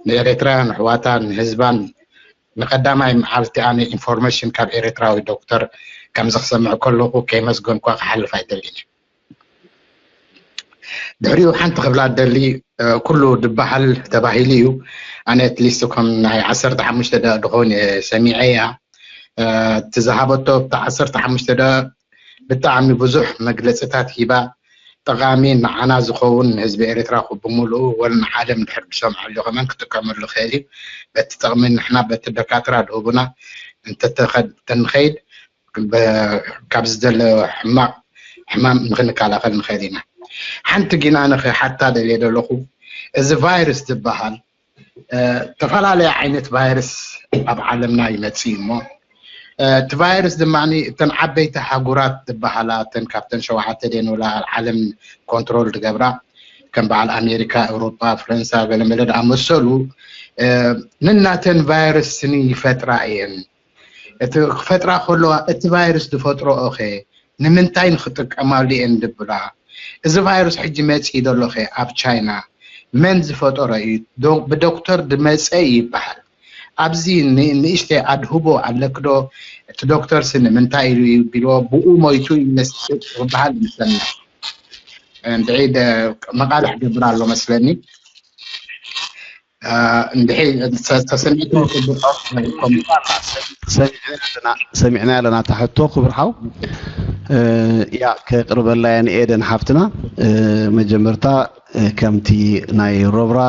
ንኤርትራውያን ኣሕዋታን ንህዝባን ንቀዳማይ መዓልቲ ኣነ ኢንፎርሜሽን ካብ ኤርትራዊ ዶክተር ከምዚ ክሰምዕ ከለኹ ከይመስገንኳ ክሓልፍ ኣይደልን እየ። ድሕሪኡ ሓንቲ ክብላ ደሊ፣ እ፣ ኩሉ ድበሃል ተባሂሉ እዩ። ኣነ ኣትሊስት ከም ናይ ዓሰርተ ሓሙሽተ ደቂቕ ድኸውን እየ ሰሚዐያ። እ፣ እቲ ዝሃበቶ ብታ ዓሰርተ ሓሙሽተ ደቂቕ ብጣዕሚ ብዙሕ መግለጽታት ሂባ፣ ጠቓሚ ንዓና ዝኸውን ንህዝቢ ኤርትራ ብምሉኡ ወላ ንዓለም ድሕር ዝሰምዓሉ ከማን ክጥቀመሉ ይኽእል እዩ። በቲ ጥቕሚ ንሕና በቲ ደካትራ ድሁቡና እንተተኸ-፣ እንተንኸይድ በ-፣ ካብዚ ዘሎ ሕማቕ ሕማም ንኽንከላኸል ንኽእል ኢና። ሓንቲ ግን ኣነ ክሓታ ደልየ ዘለኹ፣ እዚ ቫይረስ ዝበሃል፣ እ፣ ዝተፈላለየ ዓይነት ቫይረስ ኣብ ዓለምና ይመጽእ እዩ እሞ፣ እ፣ እቲ ቫይረስ ድማ እተን ዓበይቲ ሃጉራት ዝበሃላ፣ እተን ካብተን ሸውዓተ ደን ወላ ዓለም ኮንትሮል ዝገብራ፣ ከም በዓል ኣሜሪካ፣ ኤውሮጳ፣ ፈረንሳ፣ ገለመለ ዝኣመሰሉ፣ እ፣ ነናተን ቫይረስ ስኒ ይፈጥራ እየን። እቲ ክፈጥራ ከለዋ እቲ ቫይረስ ዝፈጥረኦ ኸ ንምንታይ ንኽጥቀማሉ እየን ድብላ? እዚ ቫይረስ ሕጂ መጺኡ ዘሎ ኸ ኣብ ቻይና መን ዝፈጠሮ እዩ? ዶ-፣ ብዶክተር ድመጸ እዩ ይበሃል። ኣብዚ ን-፣ ንእሽተይ ኣድህቦ ኣለኪ ዶ? እቲ ዶክተርሲ ንምንታይ ኢሉ እዩ ቢልዎ፣ ብኡ ሞይቱ ይመስል ክበሃል ይምሰልና። እንድዒ ደ-፣ መቓልሕ ገብር ኣሎ መስለኒ። እ፣ እንድዒ ተ-፣ ተሰሚዕኩም ጽቡቕ። ሰሚዕና ኣለና፣ ሰሚዕና ኣለና እታ ሕቶ ክቡር ሓው። እ፣ ያ ከቕርበላ እየ ንኤደን ሓፍትና። እ፣ መጀመርታ፣ እ፣ ከምቲ ናይ ሮብራ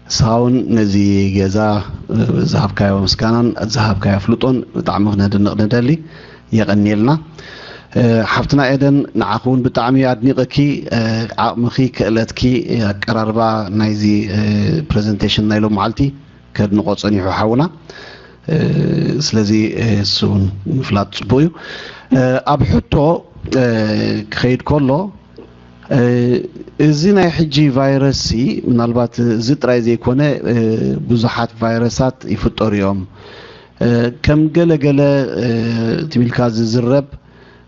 ንስኻ እውን ነዚ ገዛ፣ እ፣ ዝሃብካዮ ምስጋናን ዝሃብካዮ ኣፍልጦን ብጣዕሚ ክነድንቕ ንደሊ። የቐንየልና። እ፣ ሓፍትና ኤደን፣ ንዓኺ እውን ብጣዕሚ ኣድኒቐኪ። እ፣ ዓቕምኺ፣ ክእለትኪ፣ ኣቀራርባ ናይዚ፣ እ፣ ፕሬዘንቴሽን ናይ ሎም መዓልቲ ከድንቖ ጸኒሑ ሓውና። እ፣ ስለዚ፣ እ፣ እሱ እውን ምፍላጥ ጽቡቕ እዩ። እ፣ ኣብ ሕቶ፣ እ፣ ክኸይድ ከሎ፣ እ፣ እዚ ናይ ሕጂ ቫይረስ ሲ ምናልባት እዚ ጥራይ ዘይኮነ፣ እ፣ ብዙሓት ቫይረሳት ይፍጠሩ እዮም። እ፣ ከም ገለ ገለ፣ እ፣ ትም ኢልካ ዝዝረብ፣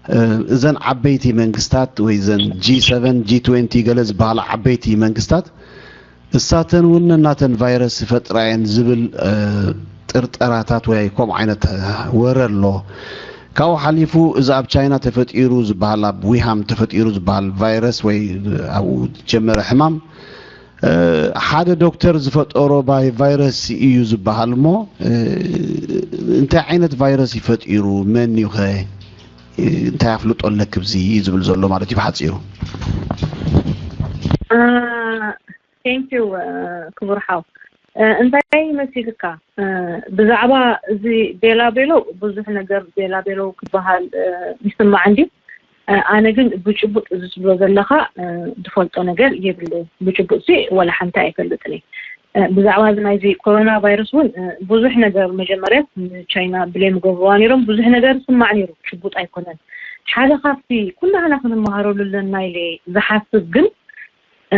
እ፣ እዘን ዓበይቲ መንግስታት ወይ እዘን ጂ ሰቨን፣ ጂ ትዌንቲ ገለ ዝበሃላ ዓበይቲ መንግስታት እሳተን እውን ነናተን ቫይረስ ይፈጥራ እየን ዝብል፣ እ፣ ጥርጠራታት ወይ ከምኡ ዓይነት፣ እ፣ ወረ ኣሎ። ካብኡ ሓሊፉ እዚ ኣብ ቻይና ተፈጢሩ ዝበሃል፣ ኣብ ዊሃም ተፈጢሩ ዝበሃል ቫይረስ ወይ ኣብኡ ዝጀመረ ሕማም፣ እ፣ ሓደ ዶክተር ዝፈጠሮ ባይ ቫይረስ እዩ ዝበሃል እሞ፣ እ፣ እንታይ ዓይነት ቫይረስ ይፈጢሩ? መን እዩ ኸ? እንታይ ኣፍልጦ ኣለኪ ብዚ ዝብል ዘሎ ማለት እዩ ብሓፂሩ። ቴንክ ዩ ክቡር ሓው። እ፣ እንታይ መሲልካ? እ፣ ብዛዕባ እዚ ቤላ ቤሎ ብዙሕ ነገር ቤላ ቤሎ ክበሃል፣ እ፣ ይስማዕ እንዲ። እ፣ ኣነ ግን ብጭቡጥ እዚ ትብሎ ዘለኻ፣ እ፣ ዝፈልጦ ነገር የብለይን። ብጭቡጥ ሲ ዋላ ሓንቲ ኣይፈልጥን እየ። እ፣ ብዛዕባ እዚ ናይዚ ኮሮና ቫይረስ እውን፣ እ፣ ብዙሕ ነገር መጀመርያ ንቻይና ብሌም ገብርዋ ነይሮም። ብዙሕ ነገር ይስማዕ ነይሩ፣ ጭቡጥ ኣይኮነን። ሓደ ካብቲ ኩላህና ክንመሃረሉ ኣለና ኢለ ዝሓስብ ግን፣ እ፣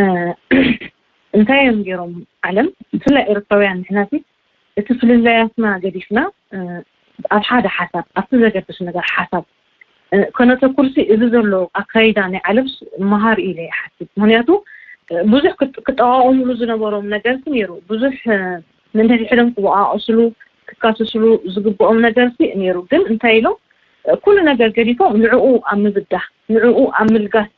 እንታይ እዮም ገይሮም ዓለም፣ ብፍላይ ኤርትራውያን ንሕና ሲ እቲ ፍልልያትና ገዲፍና፣ እ፣ ኣብ ሓደ ሓሳብ፣ ኣብቲ ዘገድስ ነገር ሓሳብ፣ እ፣ ከነተኩር ሲ እዚ ዘሎ ኣካይዳ ናይ ዓለምስ መሃሪ ኢለ ይሓስብ። ምኽንያቱ፣ እ፣ ብዙሕ ክጥ-፣ ክጠቓቐሙሉ ዝነበሮም ነገር ሲ ነይሩ። ብዙሕ፣ እ፣ ነንሕድሕዶም ክወቓቐስሉ፣ ክካሰስሉ ዝግብኦም ነገር ሲ ነይሩ። ግን እንታይ ኢሎም፣ እ፣ ኩሉ ነገር ገዲፎም ንዕኡ ኣብ ምብዳህ፣ ንዕኡ ኣብ ምልጋስ፣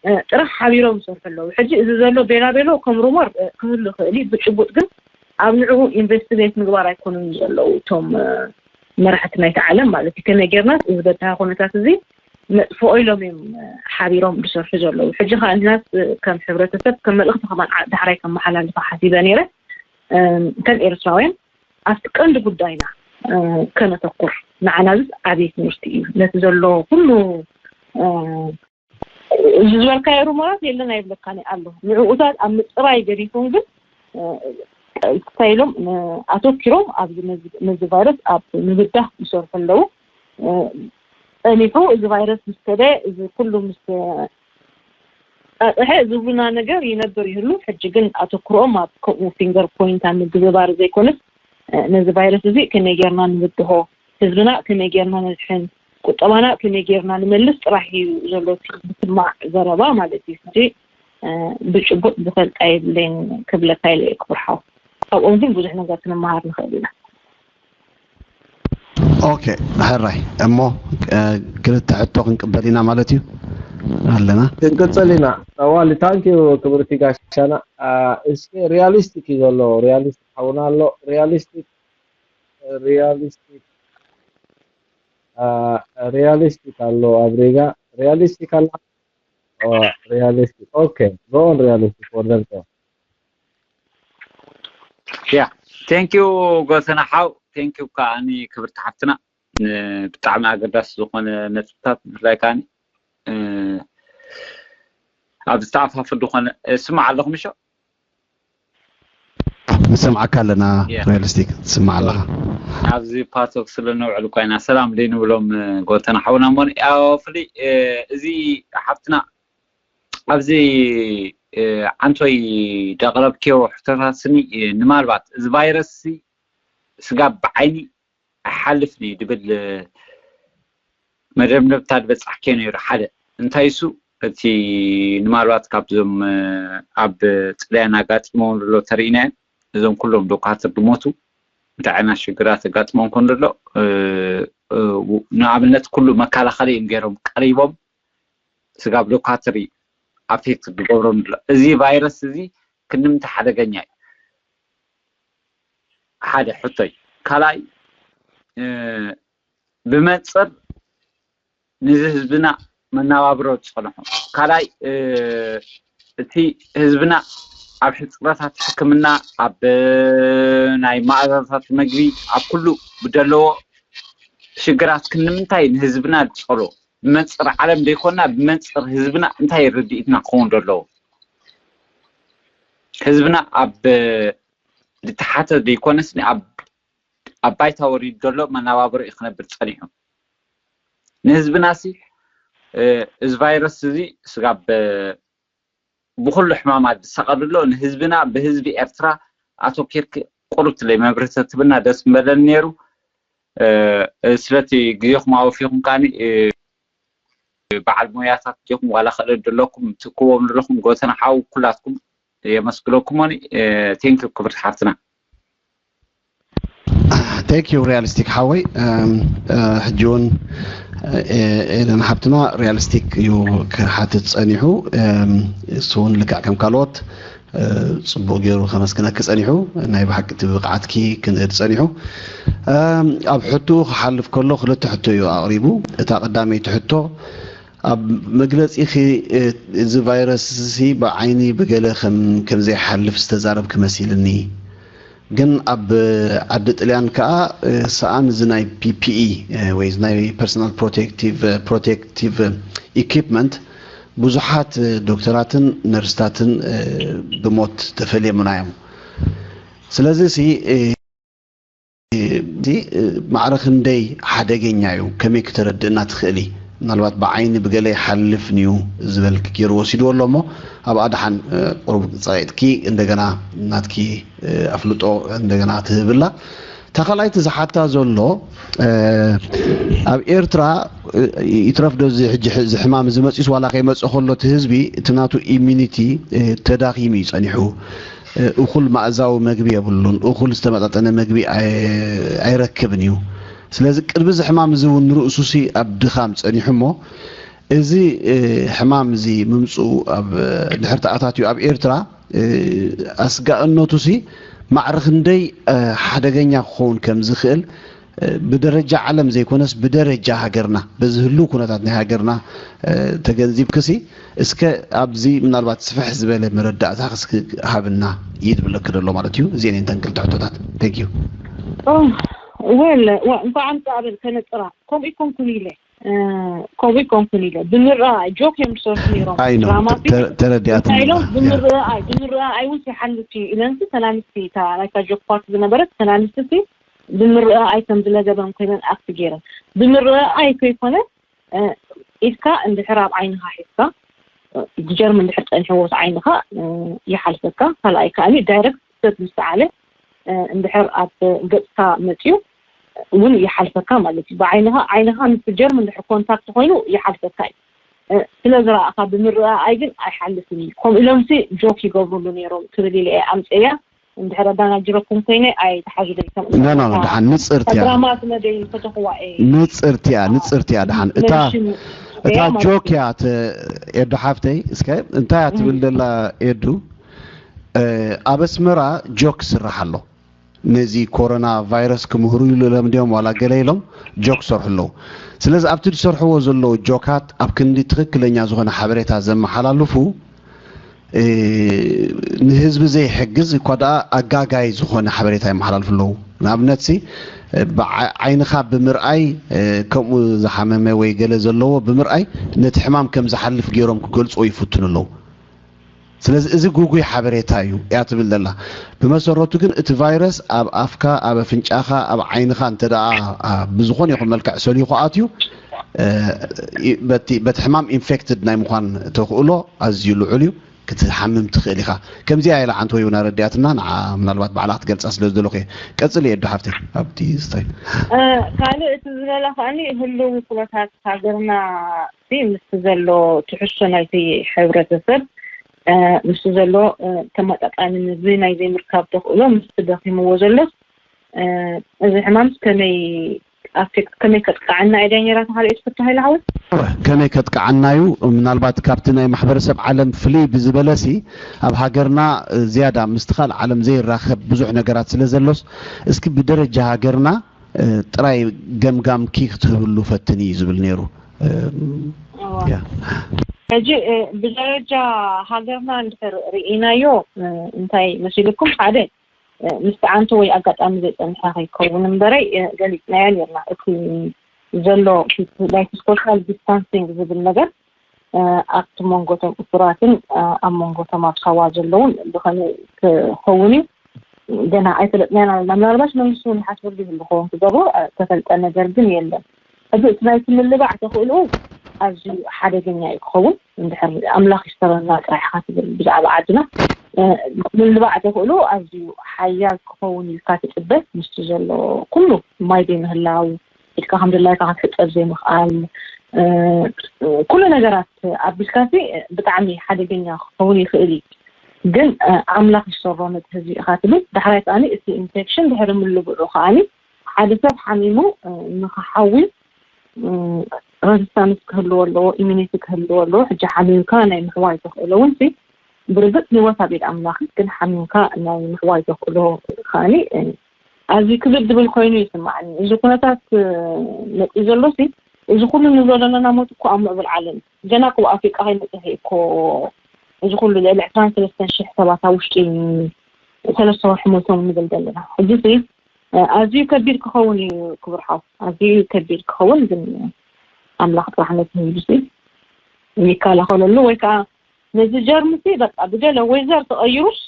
እ፣ ጥራሕ ሓቢሮም ይሰርሑ ኣለዉ። ሕጂ እዚ ዘሎ ቤላ ቤሎ ከም ሩሞር፣ እ፣ ክህሉ ይኽእል እዩ። ብጭቡጥ ግን ኣብ ንዕኡ ኢንቨስቲጌት ምግባር ኣይኮኑን ዘለዉ እቶም፣ እ፣ መራሕቲ ናይቲ ዓለም ማለት እዩ። ከመይ ጌርና እዚ በዳሂ ኩነታት እዚ ነጥፍኦ ኢሎም እዮም፣ እ፣ ሓቢሮም ዝሰርሑ ዘለዉ። ሕጂ ከኣ ንሕናስ፣ እ፣ ከም ሕብረተሰብ ከም መልእኽቲ ከማን ዓ-፣ ዳሕራይ ከመሓላልፋ ሓሲበ ነይረ። እ፣ ከም ኤርትራውያን ኣብቲ ቀንዲ ጉዳይና፣ እ፣ ከነተኩር ንዓና እዚ ዓብዪ ትምህርቲ እዩ። ነቲ ዘሎ ኩሉ፣ እ፣ እዚ ዝበልካዮ ሩሞራት የለን ኣይብለካን ኣሎ። ንዕኡታት ኣብ ምፅራይ ገዲፎም ግን እንታይ ኢሎም ኣተኪሮም ኣብዚ ነዚ ቫይረስ ኣብ ምብዳህ ይሰርሑ ኣለዉ። ጸኒሑ እዚ ቫይረስ ምስ ከደ እዚ ኩሉ ምስ ጣጥሐ ዝብሉና ነገር ይነብር ይህሉ። ሕጂ ግን ኣተኩሮኦም ኣብ ከምኡ ፊንገር ፖይንት ኣብ ምግብባር ዘይኮነስ ነዚ ቫይረስ እዚ ከመይ ጌርና ንብድሆ፣ ህዝብና ከመይ ጌርና ነድሕን፣ ቁጠባና ከመይ ጌርና ንመልስ ጥራሕ እዩ ዘሎ። ብስማዕ ዘረባ ማለት እዩ። ሕጂ ብጭቡጥ ዝፈልጣ የብለይን ክብለካ ኢለ እየ ክብርሓው። ካብኦም ግን ብዙሕ ነገር ክንመሃር ንኽእል ኢና። ኦኬ፣ ሕራይ እሞ ክልተ ሕቶ ክንቅበል ኢና ማለት እዩ ኣለና። ክንቅፅል ኢና። ጠዋሊ ታንኪዩ ክብርቲ ጋሻና። እስኪ ሪያሊስቲክ እዩ ዘሎ። ሪያሊስቲክ ሓውና ኣሎ። ሪያሊስቲክ ሪያሊስቲክ ሪያሊስቲክ ኣሎ ኣብ ሪጋ ሪያሊስቲክ ኣላ ሪያሊስቲክ ኦኬ ጎን ሪያሊስቲክ ወርደር ያ ቴንኪዩ ጎተና ሓው ቴንኪዩ ከዓኒ ክብርቲ ሓፍትና ብጣዕሚ ኣገዳሲ ዝኾነ ነጥብታት ብፍላይ ከዓኒ ኣብ ዝተኣፋፍር ዝኾነ ስማዕ ኣለኹም ሾ ንሰምዓካ ኣለና ሪያሊስቲክ ትስማዕ ኣለኻ ኣብዚ ፓቶክ ስለ ነውዕል እኳ ኢና ሰላም ደይ ንብሎም ጎተና ሓውና እሞ ያው ፍሊ እዚ ሓፍትና ኣብዚ ዓንቶይ ደቕረብክዮ ሕቶታት ስኒ ንማልባት እዚ ቫይረስ ስጋብ ብዓይኒ ኣይሓልፍን እዩ ድብል መደምደምታ ዝበጻሕክዮ ነይሩ ሓደ እንታይ እሱ እቲ ንማልባት ካብዞም ኣብ ጥልያን ኣጋጢሞም ዘሎ ተርእናዮም እዞም ኩሎም ዶካትር ድሞቱ እንታይ ዓይነት ሽግራት ኣጋጥሞም ከም ዘሎ ንኣብነት ኩሉ መከላኸሊ እዮም ገይሮም ቀሪቦም ስጋብ ዶካትር ኣፌክት ዝገብሮም ዘሎ እዚ ቫይረስ እዚ ክንምንታይ ሓደገኛ እዩ ሓደ ሕቶይ ካልኣይ ብመንፅር ንዚ ህዝብና መናባብሮ ዝፀንሑ ካልኣይ እቲ ህዝብና ኣብ ሕፅረታት ሕክምና ኣብ ናይ ማእዛታት መግቢ ኣብ ኩሉ ብደለዎ ሽግራት ክንምንታይ ንህዝብና ዝፀሎ ብመንፅር ዓለም ዘይኮና ብመንፅር ህዝብና እንታይ ርድኢትና ክኸውን ዘለዎ ህዝብና ኣብ ዝተሓተ ዘይኮነስ ኣብ ባይታ ወሪዱ ዘሎ መናባብሮ እዩ ክነብር ፀኒሑ ንህዝብና ሲ እዚ ቫይረስ እዚ ስጋብ ብኩሉ ሕማማት ዝሳቐ ዘሎ ንህዝብና ብህዝቢ ኤርትራ ኣተኪርክ ቁሩብ ትለይ መብርህቲ ትብና ደስ ምበለኒ ነይሩ ስለቲ ግዜኹም ኣወፊኹም ከዓኒ በዓል ሞያታት ዲኹም ዋላ ክእለት ዘለኩም ትክዎም ዘለኹም ጎተና ሓው ኩላትኩም የመስግነኩሞኒ ቴንኪ ክብርቲ ሓፍትና ቴንክ ዩ ሪያሊስቲክ ሓወይ ሕጂ እውን ኤደን ሓብትና ሪያሊስቲክ እዩ ክሓትት ፀኒሑ እሱ እውን ልክዕ ከም ካልኦት ፅቡቅ ገይሩ ከመስግነኪ ፀኒሑ ናይ ብሓቂ እቲ ብብቕዓትኪ ክንእድ ፀኒሑ ኣብ ሕቱ ክሓልፍ ከሎ ክልተ ሕቶ እዩ ኣቕሪቡ እታ ቀዳመይቲ ሕቶ ኣብ መግለፂኺ እዚ ቫይረስ እዚ ብዓይኒ ብገለ ከም ዘይሓልፍ ዝተዛረብኪ መሲልኒ ግን ኣብ ዓዲ ጥልያን ከዓ ሰኣን እዚ ናይ ፒፒኢ ወይ ናይ personal protective protective equipment ብዙሓት ዶክተራትን ነርስታትን ብሞት ተፈልየሙና እዮም ስለዚ ሲ ማዕረ ክንደይ ሓደገኛ እዩ ከመይ ክተረድእና ትኽእሊ ምናልባት ብዓይኒ ብገለ ይሓልፍ ንዩ ዝበልክ ገይሩ ወሲድዎ ኣሎ እሞ ኣብኣ ደሓን ቁሩብ ፀቂጥኪ እንደገና ናትኪ ኣፍልጦ እንደገና ትህብላ ተኻላይቲ ዝሓታ ዘሎ ኣብ ኤርትራ ይትረፍ ዶ እዚ ሕማም እዚ መፂስ ዋላ ከይመፅእ ከሎ እቲ ህዝቢ እቲ ናቱ ኢሚኒቲ ተዳኺሙ እዩ ፀኒሑ እኹል ማእዛዊ መግቢ የብሉን፣ እኹል ዝተመጣጠነ መግቢ ኣይረክብን እዩ። ስለዚ ቅድሚ እዚ ሕማም እዚ እውን ንርእሱ ሲ ኣብ ድኻም ጸኒሑ እሞ እዚ ሕማም እዚ ምምጽኡ ኣብ ድሕሪ ተኣታትዩ ኣብ ኤርትራ ኣስጋእነቱ ሲ ማዕረ ክንደይ ሓደገኛ ክኸውን ከም ዝኽእል ብደረጃ ዓለም ዘይኮነስ ብደረጃ ሃገርና በዚ ህልው ኩነታት ናይ ሃገርና ተገንዚብክሲ እስከ ኣብዚ ምናልባት ስፍሕ ዝበለ መረዳእታ ክስኪ ሃብና እዩ ዝብለኪ ዘሎ ማለት እዩ። እዚአን እየን ተን ክልተ ሕቶታት። Thank you። ወለ እንኳዕ ኣምፃእ በል ከነፅራ ከምኡ ይኮንኩን ኢለ ከምኡ ይኮንኩን ኢለ ብምርኣይ ጆክ እዮም ዝሰርሑ ነይሮም። ኣይ ነው ድራማ ፊልም ተረዲኣት እንታይ ኢሎም ብምርኣይ ብምርኣይ እውን ይሓልፍ እዩ ኢለንሲ ተናንስቲ እታ ናይታ ጆክ ፓርቲ ዝነበረት ተናንስቲ ብምርኣይ ከም ዝለገበን ኮይነን ኣክት ገይረን ብምርኣይ ከይኮነ ኢድካ እንድሕር ኣብ ዓይንኻ ሒዝካ ጀርም እንድሕር ፀኒሕዎ ዓይንኻ ይሓልፈካ። ካልኣይ ከኣኒ ዳይረክት ሰብ ምስ ሰዓለ እንድሕር ኣብ ገፅካ መፅዩ እውን ይሓልፈካ ማለት እዩ። ብዓይንኻ ዓይንኻ ምስ ጀርም እንድሕር ኮንታክት ኮይኑ ይሓልፈካ እዩ። ስለ ዝረኣኻ ብምርኣይ ግን ኣይሓልፍን እዩ። ከምኡ ኢሎምሲ ጆክ ይገብሩሉ ነይሮም ክብል ኢለ እየ ኣምፅእያ። እንድሕር ኣዳናጅረኩም ኮይነ ኣይተሓዙለይ ከም ኖ ኖ ደሓን ንፅርቲ እያ ድራማ ስለ ዘይፈተኽዋ እየ ንፅርቲ እያ ንፅርቲ እያ ደሓን እታ ሜንሽን እታ እያ ማለት ጆክ እያ ት- ኤዱ ሓፍተይ እስከ እንታይ እያ ትብል ደላ ኤዱ እ፣ ኣብ ኣስመራ ጆክ ስራሕ ኣሎ ነዚ ኮሮና ቫይረስ ክምህሩ ኢሎም ድዮም ዋላ ገለ ኢሎም ጆክ ሰርሑ ኣለዉ ስለዚ ኣብቲ ዝሰርሕዎ ዘለዉ ጆካት ኣብ ክንዲ ትኽክለኛ ዝኾነ ሓበሬታ ዘመሓላልፉ እ፣ ንህዝቢ ዘይሕግዝ እኳ ደኣ ኣጋጋይ ዝኾነ ሓበሬታ የመሓላልፉ ኣለዉ ንኣብነት ሲ እ፣ ብዓ- ዓይንኻ ብምርኣይ እ፣ ከምኡ ዝሓመመ ወይ ገለ ዘለዎ ብምርኣይ ነቲ ሕማም ከም ዝሓልፍ ገይሮም ክገልፅዎ ይፍትኑ ኣለዉ ስለዚ እዚ ጉጉይ ሓበሬታ እዩ እያ ትብል ዘላ ብመሰረቱ ግን እቲ ቫይረስ ኣብ ኣፍካ ኣብ ኣፍንጫኻ ኣብ ዓይንኻ እንተ ደኣ ኣ፣ ብዝኾነ ይኹን መልክዕ ሰልዩ ክኣትዩ እ፣ ይ- በቲ በቲ ሕማም ኢንፌክትድ ናይ ምዃን ተኽእሎ ኣዝዩ ልዑል እዩ ክትሓምም ትኽእል ኢኻ ከምዚኣ ኢላ ሓንቲ ወይውን ኣረዲኣትና ንዓ ምናልባት ባዕላ ክትገልፃ ስለ ዝደለኹ እየ ቀፅሊ የዱ ሓፍተይ ኣብቲ ስታይ ካልእ እቲ ዝበላ ከኣኒ ህልው ኩነታት ሃገርና ሲ ምስቲ ዘሎ ትሕዝቶ ናይቲ ሕብረተሰብ እ፣ ምስቲ ዘሎ እ፣ ተመጣጣኒ ምግቢ ናይ ዘይምርካብ ተኽእሎ ምስቲ ደኺምዎ ዘሎስ እ፣ እዚ ሕማምስ ከመይ ኣፌክት ከመይ ከጥቃዓና እያ ነይራ ተኻልኦት ፍቶ ሃይለ ሓወይ ከመይ ከጥቃዓና እዩ ምናልባት ካብቲ ናይ ማሕበረሰብ ዓለም ፍልይ ብዝበለሲ ኣብ ሃገርና ዝያዳ ምስቲ ካልእ ዓለም ዘይራኸብ ብዙሕ ነገራት ስለ ዘሎስ እስኪ ብደረጃ ሃገርና እ፣ ጥራይ ገምጋምኪ ክትህብሉ ፈትኒ እዩ ዝብል ነይሩ እ፣ እዋ። ያ። ሕጂ እ፣ ብደረጃ ሃገርና እንድሕር ርኢናዮ እ፣ እንታይ መሲልኩም ሓደ እ፣ ምስ ጠዓምቲ ወይ ኣጋጣሚ ዘይፀንሐ ከይከውን እምበረይ እ፣ ገሊፅናዮ ነርና እቲ ዘሎ ዳይት ሶሻል ዲስታንሲንግ ዝብል ነገር እ፣ ኣብቲ መንጎቶም እሱራትን እ፣ ኣብ መንጎቶም ኣብ ሳዋ ዘለውን ብኸመይ ክኸውን እዩ ገና ኣይፈለጥናዮን ኣለና ምናልባሽ መንግስቲ እውን ይሓስበሉ ይህሉ ክኸውን ክገብሮ እ፣ ተፈልጠ ነገር ግን የለን ሕጂ እቲ ናይቲ ምልባዕ ተኽእልኡ ኣዝዩ ሓደገኛ እዩ ክኸውን እንድሕር ኣምላኽ ይስተረና ጥራሕ ኢኻ ትብል ብዛዕባ ዓድና እ፣ ምልባዕ ተኽእልኡ ኣዝዩ ሓያል ክኸውን ኢልካ ትፅበ ምስቲ ዘሎ ኩሉ ማይ ዘይምህላው ኢድካ ከም ድላይካ ክትሕፀብ ዘይምኽኣል እ፣ ኩሉ ነገራት ኣቢልካ ሲ ብጣዕሚ ሓደገኛ ክኸውን ይኽእል እዩ ግን እ፣ ኣምላኽ ይሰሮ ነቲ ህዝቢ ኢኻ ትብል ዳሕራይ ከኣኒ እቲ ኢንፌክሽን ድሕሪ ምልብዑ ከኣኒ ሓደ ሰብ ሓሚሙ እ፣ ንኽሓዊ እ፣ ረዚስታንስ ክህልዎ ኣለዎ ኢሚኒቲ ክህልዎ ኣለዎ ሕጂ ሓሚምካ ናይ ምሕዋይ ተኽእሎ እውን ሲ ብርግፅ ህይወት ኣብ ኢድ ኣምላኽ እዩ፣ ግን ሓሚምካ ናይ ምሕዋይ ተኽእሎ ከኣኒ እ፣ ኣዝዩ ክብድ ዝብል ኮይኑ ይስማዓኒ እዚ ኩነታት እ፣ መፅኡ ዘሎ ሲ እዚ ኩሉ ንብሎ ዘለና ሞት እኮ ኣብ ምዕቡል ዓለም እዩ። ገና እኮ ኣብ ኣፍሪቃ ከይመፅእ እኮ እዚ ኩሉ ልዕሊ ዕስራን ሰለስተን ሽሕ ሰባት ኣብ ውሽጢ ሰለስተ ወርሒ ሞይቶም ንብል ዘለና ሕጂ ሲ ኣዝዩ ከቢድ ክኸውን እዩ ክቡር ሓው ኣዝዩ ከቢድ ክኸውን ግን ኣምላኽ ጥራሕ ነቲ ህዝቢ ሲ ይከላኸለሉ ወይ ከዓ ነዚ ጀርም ሲ በቃ ብገለ ወይዘር ተቐይሩስ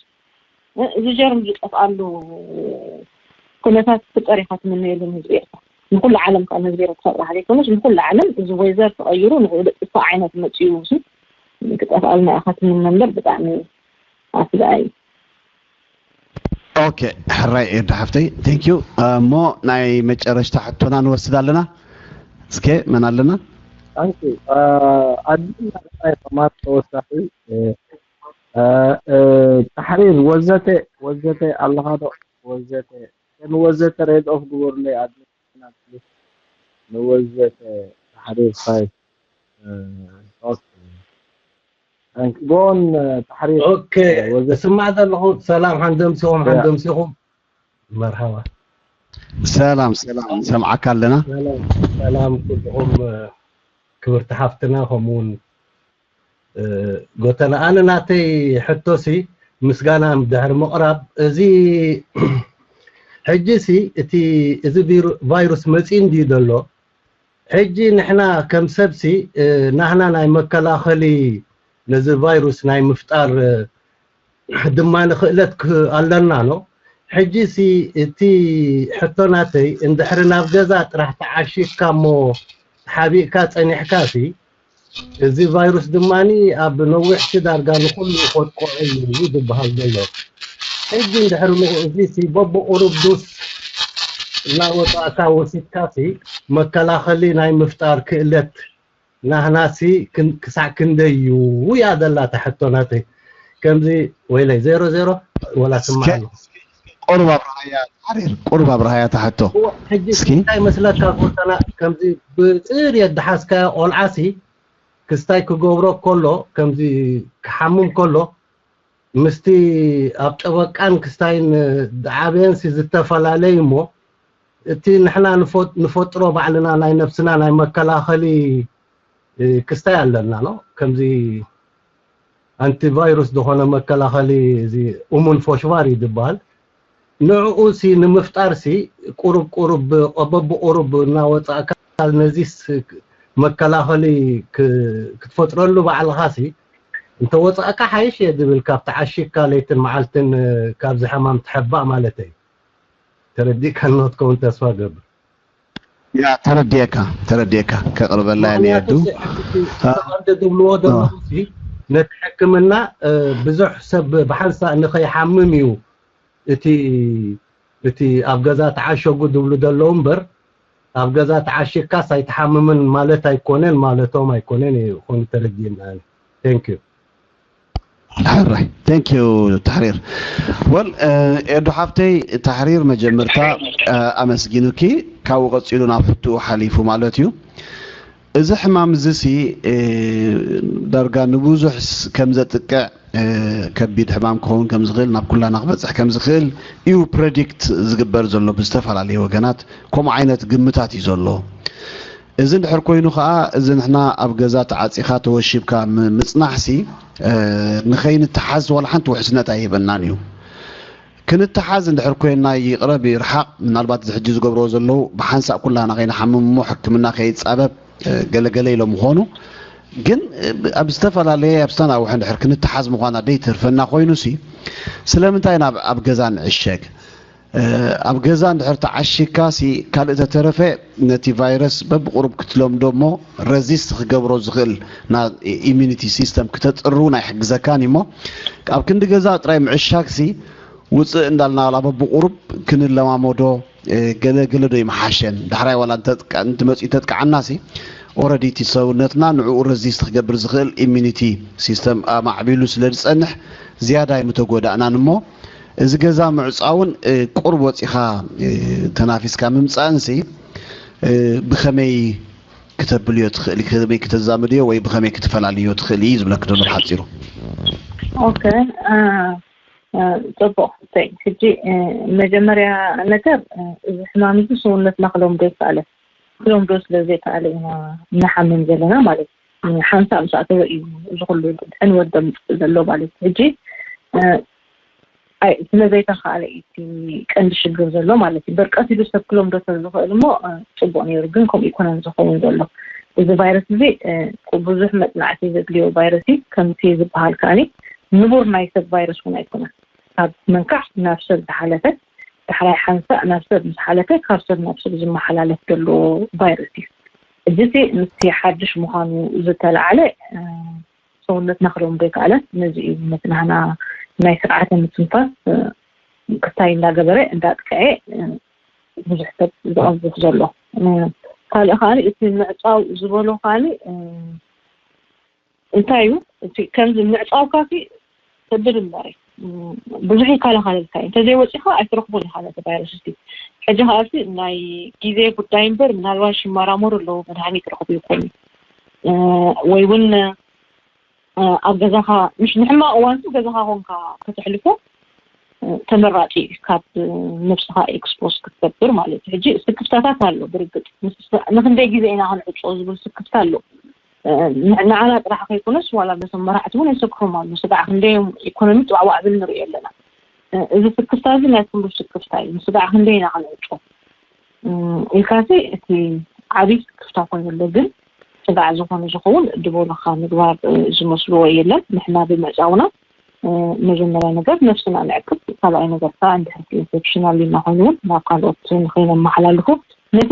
እዚ ጀርም ዝጠፍኣሉ ኩነታት ክፍጠር ኢኻ ትምነየሉ ንህዝቢ ኤርትራ ንኩሉ ዓለም ከዓ ንህዝቢ ኤርትራ ጥራሕ ዘይኮነስ ንኩሉ ዓለም እዚ ወይዘር ተቐይሩ ንክእሉ ጥፋእ ዓይነት መፅኡ ሲ ክጠፍኣልና ኢኻ ትምነ እምበር ብጣዕሚ ኣስጋኢ እዩ ኦኬ ሕራይ ኤርዳ ሓፍተይ ቴንክ ዩ እሞ ናይ መጨረሽታ ሕቶና ንወስድ ኣለና እስከ መን ኣለና ኣዲና ናይ ተማር ተወሳኺ ተሕሪር ወዘተ ወዘተ ኣለኻ ዶ ወዘተ ንወዘተ ሬድ ኦፍ ግበሩለይ ኣድና ንወዘተ ተሕሪር ሳይት ጎን ተሕሪር ኦኬ እስማዕ ዘለኹ ሰላም ሓንደምሲኹም ሓንደምሲኹም መርሓባ ሰላም ሰላም ሰምዓካ ኣለና ሰላም ኩልኹም ክብርቲ ሓፍትና ከምኡውን ጎተና ኣነ ናተይ ሕቶሲ ምስጋና ድሕሪ ምቕራብ እዚ ሕጂ ሲ እቲ እዚ ቫይሩስ መፂኡ እንድዩ ዘሎ ሕጂ ንሕና ከም ሰብሲ ናህና ናይ መከላኸሊ ነዚ ቫይሩስ ናይ ምፍጣር ድማ ንኽእለት ኣለና ኖ። ሕጂ ሲ እቲ ሕቶ ናተይ እንድሕሪ ናብ ገዛ ጥራሕ ተዓሺግካ እሞ ሓቢእካ ጸኒሕካ ሲ እዚ ቫይሩስ ድማ ኣብ ነዊሕ ሲ ዳርጋ ንኹሉ ይቆጥቆ እዩ ዝበሃል ዘሎ። ሕጂ እንድሕሪ እዚ ሲ በብቁሩብ ዱስ እናወጣእካ ወሲድካ ሲ መከላኸሊ ናይ ምፍጣር ክእለት ናህናሲ ክሳዕ ክንደይ እዩ እያ ዘላ እታ ሕቶ ናተይ። ከምዚ ወይለይ ዜሮ ዜሮ ወላ ስማዕ ኣሎ። ቁሩብ ኣብርሃያ ታሕሪር፣ ቁሩብ ኣብርሃያ እታ ሕቶ። ሕጂ እስኪ። እንታይ መስለካ ጎተና፣ ከምዚ ብፅር የድሓዝካዮ ቆልዓሲ ክስታይ ክገብሮ ከሎ፣ ከምዚ ክሓምም ከሎ ምስቲ ኣብ ጠበቃን ክስታይን ዝዓበየንሲ ዝተፈላለየ እሞ፣ እቲ ንሕና ንፈጥሮ ባዕልና ናይ ነብስና ናይ መከላኸሊ ክስታይ ኣለና ኖ። ከምዚ ኣንቲቫይሩስ ዝኾነ መከላኸሊ እዚ እሙን ፎሽባር እዩ ዝበሃል። ንዕኡ ሲ ንምፍጣር ሲ ቁሩብ ቁሩብ በብቁሩብ እናወፃእካ ነዚስ መከላኸሊ ክትፈጥረሉ ባዕልኻ ሲ እንተወፃእካ ሓይሽ እየ ዝብል፣ ካብ ተዓሺግካ ለይትን መዓልትን ካብዚ ሕማም ትሕባእ ማለተይ። ተረዲእካኒ ክትከውን ተስፋ ገብር። ያ ተረዲኤካ ተረዲኤካ፣ ከቕርበላ እየ ነየዱ። ቀንዲ ዝብልዎ ዘለዉ ነቲ ሕክምና ብዙሕ ሰብ ብሓንሳእ ንኸይሓምም እዩ እቲ እቲ ኣብ ገዛ ተዓሸጉ ዝብሉ ዘለዉ እምበር፣ ኣብ ገዛ ተዓሺግካስ ኣይትሓምምን ማለት ኣይኮነን ማለቶም ኣይኮነን ይኾኑ ተረዲእና። Thank you። ሕራይ thank you። ታሕሪር ወል ኤዱ ሓፍተይ፣ ታሕሪር መጀመርታ ኣመስጊኑኪ፣ ካብኡ ቀፂሉ ናብ ሕትኡ ሓሊፉ ማለት እዩ። እዚ ሕማም እዚ ሲ ዳርጋ ንብዙሕ ከም ዘጥቅዕ፣ ከቢድ ሕማም ክኸውን ከም ዝኽእል፣ ናብ ኩላና ክበፅሕ ከም ዝኽእል እዩ ፕረዲክት ዝግበር ዘሎ ብዝተፈላለየ ወገናት። ከምኡ ዓይነት ግምታት እዩ ዘሎ። እዚ እንድሕር ኮይኑ ከዓ፣ እዚ ንሕና ኣብ ገዛ ተዓፂኻ ተወሺብካ ምፅናሕሲ ንኸይንተሓዝ ዋላ ሓንቲ ውሕስነት ኣይህበናን እዩ። ክንተሓዝ እንድሕር ኮይና፣ ይቕረብ ይርሓቕ፣ ምናልባት እዚ ሕጂ ዝገብርዎ ዘለዉ ብሓንሳእ ኩላና ከይንሓምም እሞ ሕክምና ከይፃበብ ገለገለ ኢሎም ምኾኑ። ግን ኣብ ዝተፈላለየ ኣብ ዝተናውሐ እንድሕር ክንተሓዝ ምዃና ደይተርፈና ኮይኑሲ ስለምንታይ ናብ ኣብ ገዛ ንዕሸግ? ኣብ ገዛ እንድሕር ተዓሺግካ ሲ ካልእ ተተረፈ ነቲ ቫይረስ በብቁሩብ ክትለምዶ እሞ ረዚስት ክገብሮ ዝኽእል ና ኢሚኒቲ ሲስተም ክተጥሩ ናይ ሕግዘካን እሞ ኣብ ክንዲ ገዛ ጥራይ ምዕሻግ ሲ ውፅእ እንዳልና ዋላ በብቁሩብ ክንለማመዶ ገለ ገለ ዶ ይመሓሸን? ዳሕራይ ዋላ እንተመፅኡ ተጥቃዓና ሲ ኦረዲ እቲ ሰውነትና ንዕኡ ረዚስት ክገብር ዝኽእል ኢሚኒቲ ሲስተም ኣማዕቢሉ ስለ ዝፀንሕ ዝያዳ ኣይምተጎዳእናን እሞ እዚ ገዛ ምዕፃውን ቁርብ ወፂኻ ተናፊስካ ምምፃእን ሲ ብኸመይ ክተብልዮ ትኽእል፣ ብኸመይ ክተዛምድዮ ወይ ብኸመይ ክትፈላልዮ ትኽእል እዩ ዝብለክ ዘሎ ብሓፂሩ። ኦኬ፣ ፅቡቕ። ሕጂ መጀመርያ ነገር እዚ ሕማም እዚ ሰውነትና ክለምዶ ይከኣለ። ክለምዶ ስለ ዘይከኣለ ኢና እናሓምም ዘለና ማለት እዩ። ሓንሳእ ምስ ኣተወ እዩ እዚ ኩሉ ዕንወት ዘምፅእ ዘሎ ማለት እዩ። ሕጂ ኣይ ስለ ዘይተኻለ እዩ እቲ ቀንዲ ሽግር ዘሎ ማለት እዩ። በርቀስ ኢሉ ሰብ ክለምዶ ተዝኽእል እሞ ፅቡቅ ነይሩ፣ ግን ከምኡ ይኮነን ዝኸውን ዘሎ። እዚ ቫይረስ እዚ ብዙሕ መፅናዕቲ ዘድልዮ ቫይረስ እዩ። ከምቲ ዝበሃል ከኣኒ ንቡር ናይ ሰብ ቫይረስ እውን ኣይኮነን። ካብ መንካሕ ናብ ሰብ ዝሓለፈ፣ ዳሕራይ ሓንሳእ ናብ ሰብ ምስ ሓለፈ ካብ ሰብ ናብ ሰብ ዝመሓላለፍ ዘሎ ቫይረስ እዩ። እዚ ምስቲ ሓድሽ ምዃኑ ዝተለዓለ ሰውነትና ክለምዶ ኣይከኣለን። ነዚ እዩ ነቲ ናህና ናይ ስርዓተ ምትንፋስ ክታይ እንዳገበረ እንዳጥቅዐ ብዙሕ ሰብ ዝቐዝፍ ዘሎ። ካልእ ከኣ እቲ ምዕፃው ዝበሎ ከኣ እንታይ እዩ እቲ ከምዚ ምዕፃው ካሲ ከብል እምበር ብዙሕ ይከላኸለልካ እዩ። እንተዘይወፂኻ ኣይትረኽቦን ኢኻ ነቲ ቫይረስ። እስቲ ሕጂ ከኣ ናይ ግዜ ጉዳይ እምበር ምናልባት ይመራመሩ ኣለዉ፣ መድሃኒት ረኽቡ ይኮኑ ወይ እውን ኣብ ገዛኻ ምሽ ንሕማቕ እዋንቱ ገዛኻ ኮንካ ከተሕልፎ ተመራፂ እዩ፣ ካብ ነብስኻ ኤክስፖዝ ክትገብር ማለት እዩ። ሕጂ ስክፍታታት ኣሎ ብርግፅ፣ ንክንደይ ግዜ ኢና ክንዕፆ ዝብል ስክፍታ ኣሎ። ንዓና ጥራሕ ከይኮነስ ዋላ ነቶም መራሕቲ እውን የሰክፎም ኣሎ። ስጋዕ ክንደይ እዮም ኢኮኖሚ ጥዋዕዋዕ ዝብል ንሪኦ ኣለና። እዚ ስክፍታ እዚ ናይ ኩሉ ስክፍታ እዩ። ስጋዕ ክንደይ ኢና ክንዕፆ ኢልካሲ እቲ ዓብዪ ስክፍታ ኮይኑ ኣሎ። ግን ስጋዕ ዝኾነ ዝኸውን ድቦለኻ ምግባር ዝመስልዎ የለን። ንሕና ብምዕፃውና መጀመርያ ነገር ነፍስና ንዕቅብ፣ ካልኣይ ነገር ከዓ እንድሕር ኢንፌክሽን ኣሊና ኮይኑ እውን ናብ ካልኦት ንኸይነመሓላልፎ ነቲ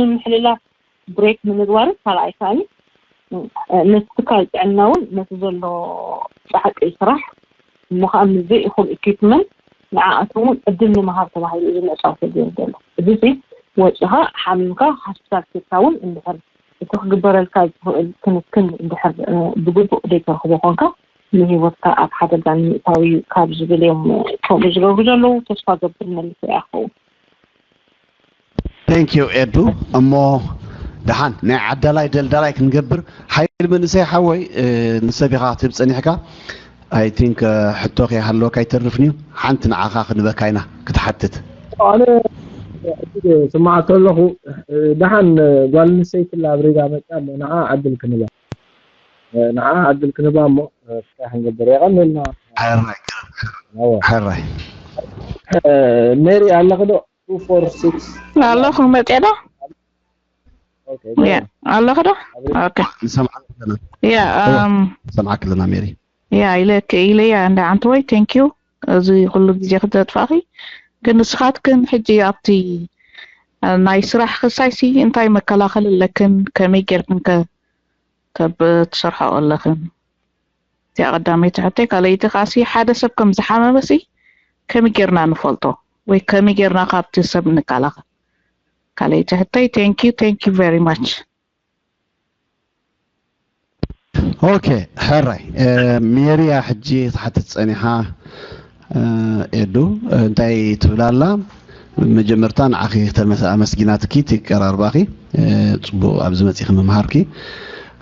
ንምሕልላፍ ብሬክ ንምግባርን ካልኣይ ከዓኒ ነቲ ትካል ጥዕና እውን ነቲ ዘሎ ፃዕቂ ስራሕ እሞ ከዓ ምስዘይ እኹል ኢኩፕመንት ንዓኣቶም እውን ዕድል ንምሃብ ተባሂሉ እዚ ምዕፃው ተገይሩ ዘሎ። እዚ ሲ ወፂኻ ሓሚምካ ሆስፒታል ኬድካ እውን እንድሕር እቲ ክግበረልካ ዝኽእል ክንክን እንድሕር ብግቡእ ዘይተረኽቦ ኮንካ ንህይወትካ ኣብ ሓደጋ ንምእታው እዩ ካብ ዝብል እዮም ከምኡ ዝገብሩ ዘለዉ። ተስፋ ገብር መልሰ እያ ክኸውን። Thank you ኤዱ። እሞ ደሓን ናይ ዓዳላይ ደልዳላይ ክንገብር ሓይል መንእሰይ ሓወይ ንሰብ ኢኻ ክትህብ ጸኒሕካ። I think ሕቶ ከይሃለወካ ኣይተርፍን እዩ። ሓንቲ ንዓኻ ክንበካ ኢና ክትሓትት። ኣነ ስማዕ ከለኹ ደሓን ጓል ኣንስተይቲ ኣላ ኣብ ሪጋ መፅያ እሞ ንዓ ዕድል ክንባ ንዓ ዕድል ክንባ እሞ እንታይ ክንገብር የቐንልና። ሕራይ ሕራይ ሜሪ ኣለኺ ዶ? Two four six ኣለኹ መፅያ ዶ? ኣለኺ ዶ? ኦኬ ንሰምዓካ ኣለና። ያ ሰምዓካ ኣለና ሜሪ። ያ ኢለኪ ኢለያ እንዳ ዓንተወይ thank you እዚ ኩሉ ግዜ ክተጥፋእኺ። ግን ንስኻትክን ሕጂ ኣብቲ ናይ ስራሕ ክሳይሲ እንታይ መከላኸሊ ኣለክን ከመይ ጌርክን ከ ከብ ትሰርሖ ኣለኽን? እዚኣ ቀዳመይቲ ሕቶይ። ካልኣይቲ ከዓሲ ሓደ ሰብ ከም ዝሓመመሲ ከመይ ጌርና ንፈልጦ ወይ ከመይ ጌርና ካብቲ ሰብ ንከላኸል? ካልኣይቲ ሕቶይ thank you thank you very much። ኦኬ ሕራይ ሜርያ ሕጂ ክትሓትት ጸኒሓ ኤዱ እንታይ ትብል ኣላ? መጀመርታ ንዓኺ ኣመስጊናትኪ እቲ ቀራርባኺ ጽቡቕ ኣብዚ መጺኺ ምምሃርኪ።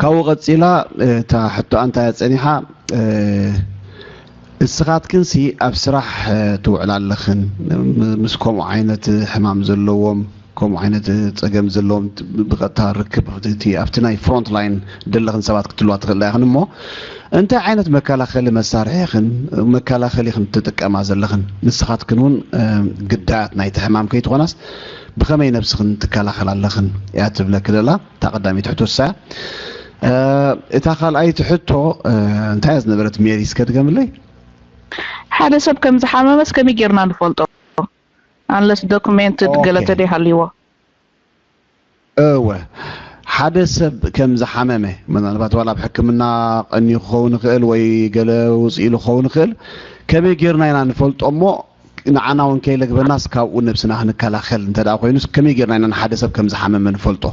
ካብኡ ቀጺላ እታ ሕቶኣ እንታይ ጸኒሓ እስኻትክንሲ ኣብ ስራሕ ትውዕላ ኣለኽን ምስ ከምኡ ዓይነት ሕማም ዘለዎም ከምኡ ዓይነት ፀገም ዘለዎም ብቐጥታ ርክብ ኣብቲ ናይ ፍሮንት ላይን ደለኽን ሰባት ክትልዋ ትኽእላ ኢኽን እሞ እንታይ ዓይነት መከላኸሊ መሳርሒ ኢኽን መከላኸሊ ኢኽን ትጥቀማ ዘለኽን ንስኻትክን እውን ግዳያት ናይቲ ሕማም ከይትኾናስ ብኸመይ ነብስኽን ትከላኸላ ኣለኽን እያ ትብለኪ ዘላ እታ ቀዳመይቲ ሕቶ እሳ እያ እታ ካልኣይቲ ሕቶ እንታይ እያ ዝነበረት ሜሪ እስከ ድገምለይ ሓደ ሰብ ከም ዝሓመመስ ከመይ ጌርና ንፈልጦ unless documented ገለ ተደይሃልይዎ እወ ሓደ ሰብ ከም ዝሓመመ ምናልባት ዋላ ኣብ ሕክምና ቀንዩ ክኸውን ይኽእል ወይ ገለ ውፅእ ኢሉ ክኸውን ይኽእል ከመይ ጌርና ኢና ንፈልጦ እሞ ንዓና እውን ከይለግበናስ ካብኡ ነብስና ክንከላኸል እንተ ኮይኑስ ከመይ ጌርና ኢና ንሓደ ሰብ ከም ዝሓመመ ንፈልጦ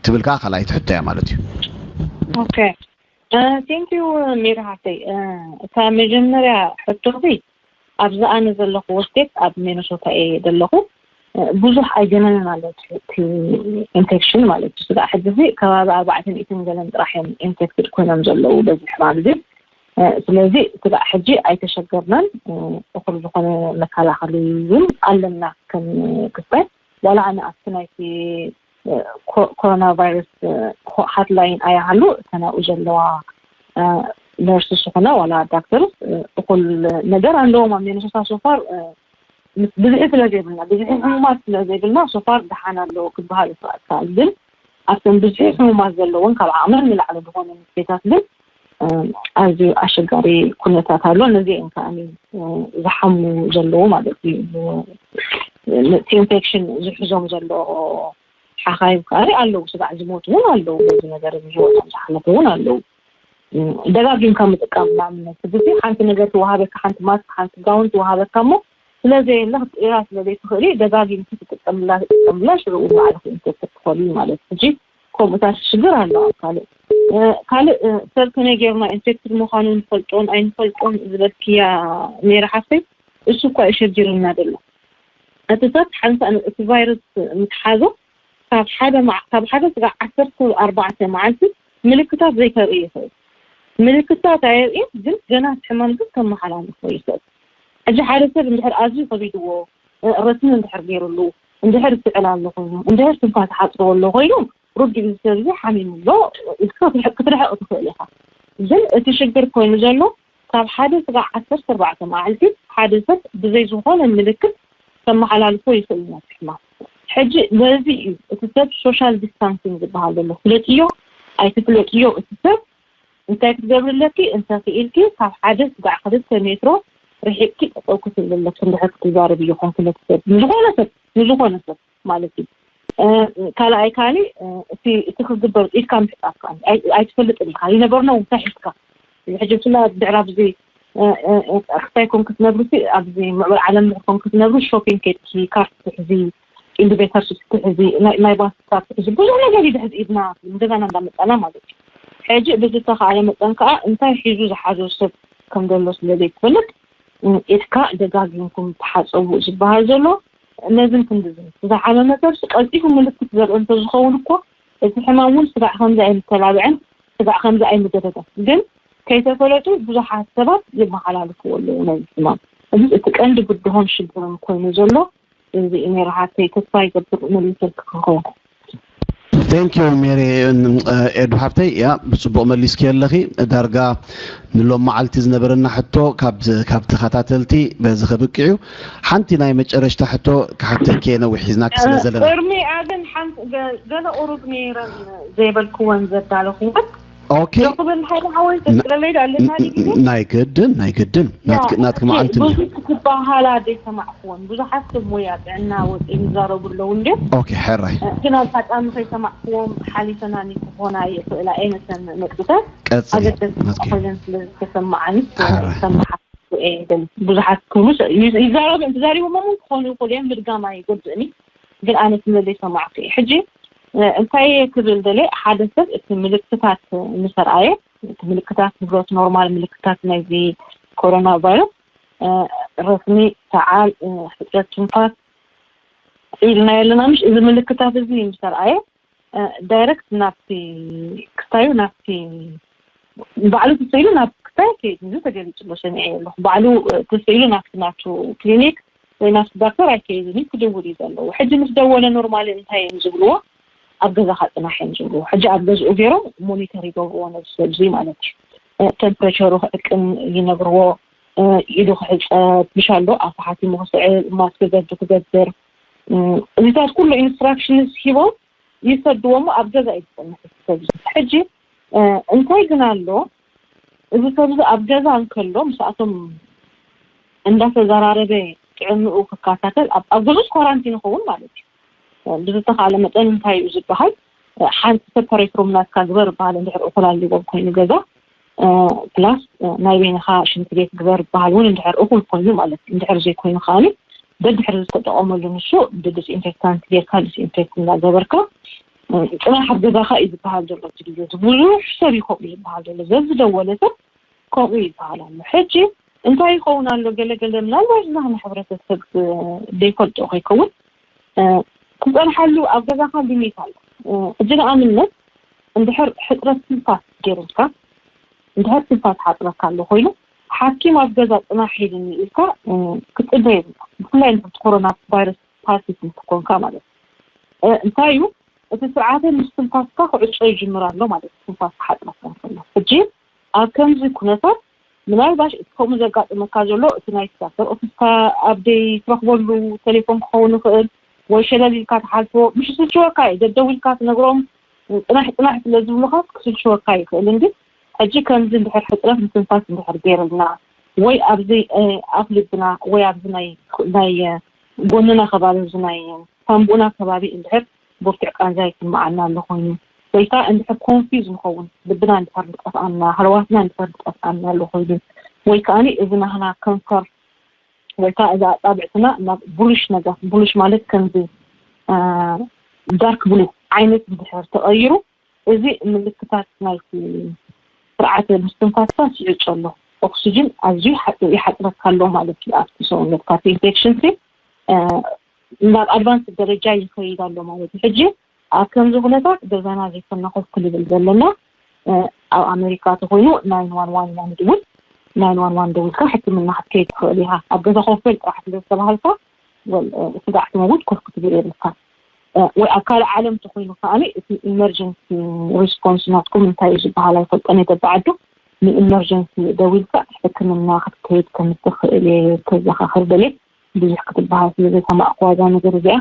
ትብል ከዓ ካልኣይቲ ሕቶ እያ ማለት እዩ ኦኬ ቴንክ ዩ ሜሪ ሃፍተይ እታ መጀመርያ ሕቶኺ ኣብዚ ኣነ ዘለኹዎ ስቴት ኣብ ሚነሶታ እየ ዘለኹ ብዙሕ ኣይገነንን ኣሎ እቲ ኢንፌክሽን ማለት እዩ ስጋዕ ሕጂ እዚ ከባቢ ኣርባዕተ ሚእትን ገለን ጥራሕ እዮም ኢንፌክትድ ኮይኖም ዘለዉ በዚ ሕማም እዚ ስለዚ ስጋዕ ሕጂ ኣይተሸገርናን እኹል ዝኾነ መከላኸሊ እውን ኣለና ከም ክስታይ ዋላ ኣነ ኣብቲ ናይቲ ኮሮና ቫይረስ ሀትላይን ኣይሃሉ እተን ኣብኡ ዘለዋ ነርስ ዝኾነ ዋላ ዳክተርስ እኹል ነገር ኣለዎም ኣብ ሚነሶታ ሶፋር ብዝሒ ስለ ዘይብልና ብዝሒ ሕሙማት ስለ ዘይብልና ሶፋር ደሓን ኣለዎ ክበሃል ይኽኣል ግን ኣብተን ብዝሒ ሕሙማት ዘለውን ካብ ዓቕመን ንላዕሊ ዝኾነ ቤታት ግን ኣዝዩ ኣሸጋሪ ኩነታት ኣሎ ነዚ እዮም ከዓኒ ዝሓሙ ዘለዉ ማለት እዩ እቲ ኢንፌክሽን ዝሕዞም ዘሎ ሓኻይም ከዓኒ ኣለዉ ስጋዕ ዝሞት እውን ኣለዉ በዚ ነገር እዚ ህይወቶም ዝሓለፉ እውን ኣለዉ ደጋጊምካ ምጥቃም ንኣብነት ግዜ ሓንቲ ነገር ትወሃበካ ሓንቲ ማስክ ሓንቲ ጋውን ትወሃበካ እሞ ስለ ዘየለ ክትቅይራ ስለ ዘይትኽእሊ ደጋጊምኪ ትጥቀምላ ትጥቀምላ ሽርኡ ባዕልኺ ኢንፌክት ትኾኒ ማለት ሕጂ ከምኡታት ሽግር ኣሎ ኣብ ካልእ ካልእ ሰብ ከመይ ጌርና ኢንፌክትድ ምዃኑ ንፈልጦን ኣይንፈልጦን ዝበልክያ ሜሪ ሓፍተይ እሱ እኳ እዩ ሸጊርና ዘሎ እቲ ሰብ ሓንሳእ እቲ ቫይረስ ምስ ሓዞ ካብ ሓደ ካብ ሓደ ስጋዕ ዓሰርተ ኣርባዕተ መዓልቲ ምልክታት ዘይከርኢ ይኽእል ምልክታት ኣየርእን ግን ገና እቲ ሕማም ግን ከመሓላልፎ ይኽእል ሕጂ ሓደ ሰብ እንድሕር ኣዝዩ ከቢድዎ ረስኒ እንድሕር ገይሩሉ እንድሕር ትዕላሉ ኮይኑ እንድሕር ትንፋስ ሓፅርዎ ኣሎ ኮይኑ ሩድ ግዜ ሰብ እዚ ሓሚሙ ኣሎ ኢልካ ክትርሕቕ ትኽእል ኢኻ ግን እቲ ሽግር ኮይኑ ዘሎ ካብ ሓደ ስጋዕ ዓሰርተ ኣርባዕተ መዓልቲ ሓደ ሰብ ብዘይ ዝኾነ ምልክት ከመሓላልፎ ይኽእል ነቲ ሕማም ሕጂ በዚ እዩ እቲ ሰብ ሶሻል ዲስታንሲንግ ዝበሃል ዘሎ። ፍለጥዮ ኣይትፍለጥዮ፣ እቲ ሰብ እንታይ ክትገብሪ ኣለኪ? እንተኽኢልኪ ካብ ሓደ ስጋዕ ክልተ ሜትሮ ርሒቕኪ ጠጠው ክትብሊ ኣለኪ። እንድሕር ክትዛረብ እዮ ኮንኩ ነቲ ሰብ፣ ንዝኾነ ሰብ፣ ንዝኾነ ሰብ ማለት እዩ። ካልኣይ ካሊ እቲ እቲ ክግበር ኢድካ ምሕጣብ ከዓ ኣይትፈልጥን ኢካ። ይነበርና እንታይ ሒዝካ ሕጂ ብፍላ ድሕር ኣብዚ ክስታይ ኮን ክትነብሩ ኣብዚ ምዕብል ዓለም ድሕር ኮን ክትነብሩ ሾፒንግ ከድኪ ካርት ትሕዚ ኢንዲቤተር ትሕዚ ናይ ባንክ ካርት ትሕዚ ብዙሕ ነገር ይድሕዝ ኢድና እንደገና እንዳመጣና ማለት እዩ። ሕጂ ብዝተኻለ መጠን ከዓ እንታይ ሒዙ ዝሓዞ ሰብ ከም ዘሎ ስለ ዘይትፈልጥ ኢድካ ደጋጊምኩም ተሓፀቡ ዝበሃል ዘሎ ነዝን ክንድዝን ዝሓመመ ሰብ ቀልጢፉ ምልክት ዘርኢ እንተዝኸውን እኮ እቲ ሕማም እውን ስጋዕ ከምዚ ኣይምተላብዐን ስጋዕ ከምዚ ኣይምገደደን። ግን ከይተፈለጡ ብዙሓት ሰባት ይመሓላልፍዎ ኣለዉ ነዚ ሕማም። እዚ እቲ ቀንዲ ብድሆን ሽግርን ኮይኑ ዘሎ እዚ እዩ ነይሩ ሓተይ። ተስፋ ይገብር መሊሰልክ ክኸውን። Thank you ሜሪ ኤዱ ሓብተይ። ያ ብፅቡቕ መሊስኪ ኣለኺ። ዳርጋ ንሎም መዓልቲ ዝነበረና ሕቶ ካብ ተኸታተልቲ በዚ ከብቅዕ እዩ። ሓንቲ ናይ መጨረሽታ ሕቶ ክሓተኪ እየ፣ ነዊሕ ሒዝናኪ ስለ ዘለና። ቅድሚኣ ግን ሓንቲ ገለ ቁሩብ ነይረን ዘይበልክወን ዘዳለኽወን ኦኬ ክብል ሓደ ሓወይ ተስቅለለይ ዳለና ዲግሪ ናይ ግድን ናይ ግድን ናትኪ ናትኪ መዓልቲ ብዙ ክትበሃላ ዘይሰማዕክወን ብዙሓት ሰብ ሞያ ጥዕና ወፂኦም ይዛረቡ ኣለዉ እንዲ ኦኬ ሕራይ ግን ኣጋጣሚ ከይሰማዕክዎም ሓሊፈናኒ ክኾና ይኽእላ እየ ነተን ነጥብታት ቀፅሊ ኣገደስቲ ኮይነን ስለ ዝተሰማዓኒ ሰማሓ ብዙሓት ክብሉ ይዛረቡ እዮም። ተዛሪቦም እውን ክኾኑ ይኽእሉ እዮም። ምድጋም ኣይጎድእን እዩ። ግን ኣነ ስለ ዘይሰማዕኩ እዩ። ሕጂ እንታይ ክብል ደለ ሓደ ሰብ እቲ ምልክታት ምስ ኣርኣየ እቲ ምልክታት ንብረት ኖርማል ምልክታት ናይዚ ኮሮና ቫይረስ ረስኒ፣ ሰዓል፣ ሕፅረት ትንፋስ ኢልና ኣለና ምሽ እዚ ምልክታት እዚ ምስ ኣርኣየ ዳይረክት ናብቲ ክስታዩ ናብቲ ባዕሉ ተስኢሉ ናብ ክስታይ ከይድ እዚ ተገሊፁ ኣሎ ሰሚዐ ኣለኹ። ባዕሉ ተስኢሉ ናብቲ ናቱ ክሊኒክ ወይ ናብቲ ዳክተር ኣይከይድን እዩ ክድውል እዩ ዘለዎ። ሕጂ ምስ ደወለ ኖርማሊ እንታይ እዮም ዝብልዎ? ኣብ ገዛኻ ፅናሕ እዮም ዝብልዎ። ሕጂ ኣብ ገዝኡ ገይሮም ሞኒተር ይገብርዎ ነዚ ሰብ እዚ ማለት እዩ። ቴምፕሬቸሩ ክዕቅን ይነግርዎ። ኢዱ ክሕፀብ ብሻሎ ኣፉ ሓቲሙ ክስዕል ማስክ ገዱ ክገብር እዚታት ኩሉ ኢንስትራክሽንስ ሂቦም ይሰድዎ እሞ ኣብ ገዛ እዩ ዝፀንሕ እዚ ሰብ እዚ። ሕጂ እንታይ ግን ኣሎ እዚ ሰብ እዚ ኣብ ገዛ እንከሎ ምስኣቶም እንዳተዘራረበ ጥዕንኡ ክከታተል ኣብ ኣብ ገዝኡስ ኳራንቲን ይኸውን ማለት እዩ። ብዝተኻእለ መጠን እንታይ እዩ ዝበሃል ሓንቲ ሰፐሬት ሩም ናትካ ግበር ይበሃል እንድሕር እኹል ኣልዎም ኮይኑ ገዛ ፕላስ ናይ በይንኻ ሽንቲ ቤት ግበር ዝበሃል እውን እንድሕር እኹል ኮይኑ ማለት እዩ። እንድሕር ዘይኮይኑ ከዓኒ ደድሕሪ ዝተጠቐመሉ ንሱ ብዲስኢንፌክታንት ጌርካ ዲስኢንፌክት እናገበርካ ፅናሕ ኣብ ገዛኻ እዩ ዝበሃል ዘሎ እቲ ግዜ እዚ ብዙሕ ሰብ እዩ ከምኡ ዝበሃል ዘሎ ዘዝደወለ ሰብ ከምኡ ይበሃል ኣሎ። ሕጂ እንታይ ይኸውን ኣሎ ገለገለ ምናልባት ዝናህና ሕብረተሰብ ዘይፈልጦ ከይከውን ትፀንሓሉ ኣብ ገዛኻ ሊሚት ኣሎ። ሕጂ ንኣብነት እንድሕር ሕፅረት ትንፋስ ገይሩልካ እንድሕር ትንፋስ ሓፅረካ ኣሎ ኮይኑ ሓኪም ኣብ ገዛ ፅናሕ ሒድኒ ኢልካ ክፅበ የብልካ። ብፍላይ ንሕቲ ኮሮና ቫይረስ ፓሲቭ እንትኮንካ ማለት እዩ። እንታይ እዩ እቲ ስርዓተ ምስትንፋስካ ክዕፆ ይጅምር ኣሎ ማለት እዩ። ትንፋስ ክሓፅረካ እንከሎ ሕጂ ኣብ ከምዚ ኩነታት ምናልባሽ እቲ ከምኡ ዘጋጥመካ ዘሎ እቲ ናይ ዳክተር ኦፊስካ ኣብ ደይ ትረክበሉ ቴሌፎን ክኸውን ይኽእል ወይ ሸለል ኢልካ ትሓልፎ ምሽ ስልችወካ እዩ። ደደው ኢልካ ትነግሮም ፅናሕ ፅናሕ ስለ ዝብሉካ ክስልችወካ ይኽእል እንዲ ሕጂ ከምዚ እንድሕር ሕፅረት ምስትንፋስ እንድሕር ገይርልና ወይ ኣብዚ ኣፍ ልብና ወይ ኣብዚ ናይ ናይ ጎንና ከባቢ ኣብዚ ናይ ሳንቡእና ከባቢ እንድሕር ብርቱዕ ቃንዛ ይስምዓና ኣሎ ኮይኑ ወይ ከዓ እንድሕር ኮንፊዝ ንኸውን ልብና እንድሕር ዝጠፍኣና ሃለዋትና እንድሕር ዝጠፍኣና ኣሎ ኮይኑ ወይ ከዓ እዚ ናህና ከንፈር ወይ ከዓ እዚ ኣፃብዕትና ናብ ብሉሽ ነገር ብሉሽ ማለት ከምዚ ዳርክ ብሉ ዓይነት እንድሕር ተቐይሩ እዚ ምልክታት ናይቲ ስርዓተ ምስትንፋስካ ይዕፆ ኣሎ። ኦክስጅን ኣዝዩ ይሓፅረካ ኣሎ ማለት እዩ። ኣብቲ ሰውነትካ እቲ ኢንፌክሽን ናብ ኣድቫንስ ደረጃ ይኸይድ ኣሎ ማለት እዩ። ሕጂ ኣብ ከምዚ ኩነታት ገዛና ዘይኮና ኮፍ ክንብል ዘለና ኣብ ኣሜሪካ ተኮይኑ ናይን ዋን ዋን ኢና ንድውል። ናይን ዋን ዋን ደዊልካ ሕክምና ክትከይድ ትኽእል ኢኻ። ኣብ ገዛ ኮፍ በል ጥራሕ ስለ ዝተባሃልካ ስጋዕ ትመውት ኮፍ ክትብል የብልካ። ወይ ኣብ ካልእ ዓለም ተኮይኑ ከዓኒ እቲ ኢመርጀንሲ ሪስፖንስ ናትኩም እንታይ እዩ ዝበሃል ኣይፈልጦን እየ። በብዓዱ ንኢመርጀንሲ ደዊልካ ሕክምና ክትከይድ ከም ትኽእል እየ ከዘኻኽር ደልየ። ብዙሕ ክትበሃል ስለ ዘይሰማዕኩዋ እዛ ነገር እዚኣ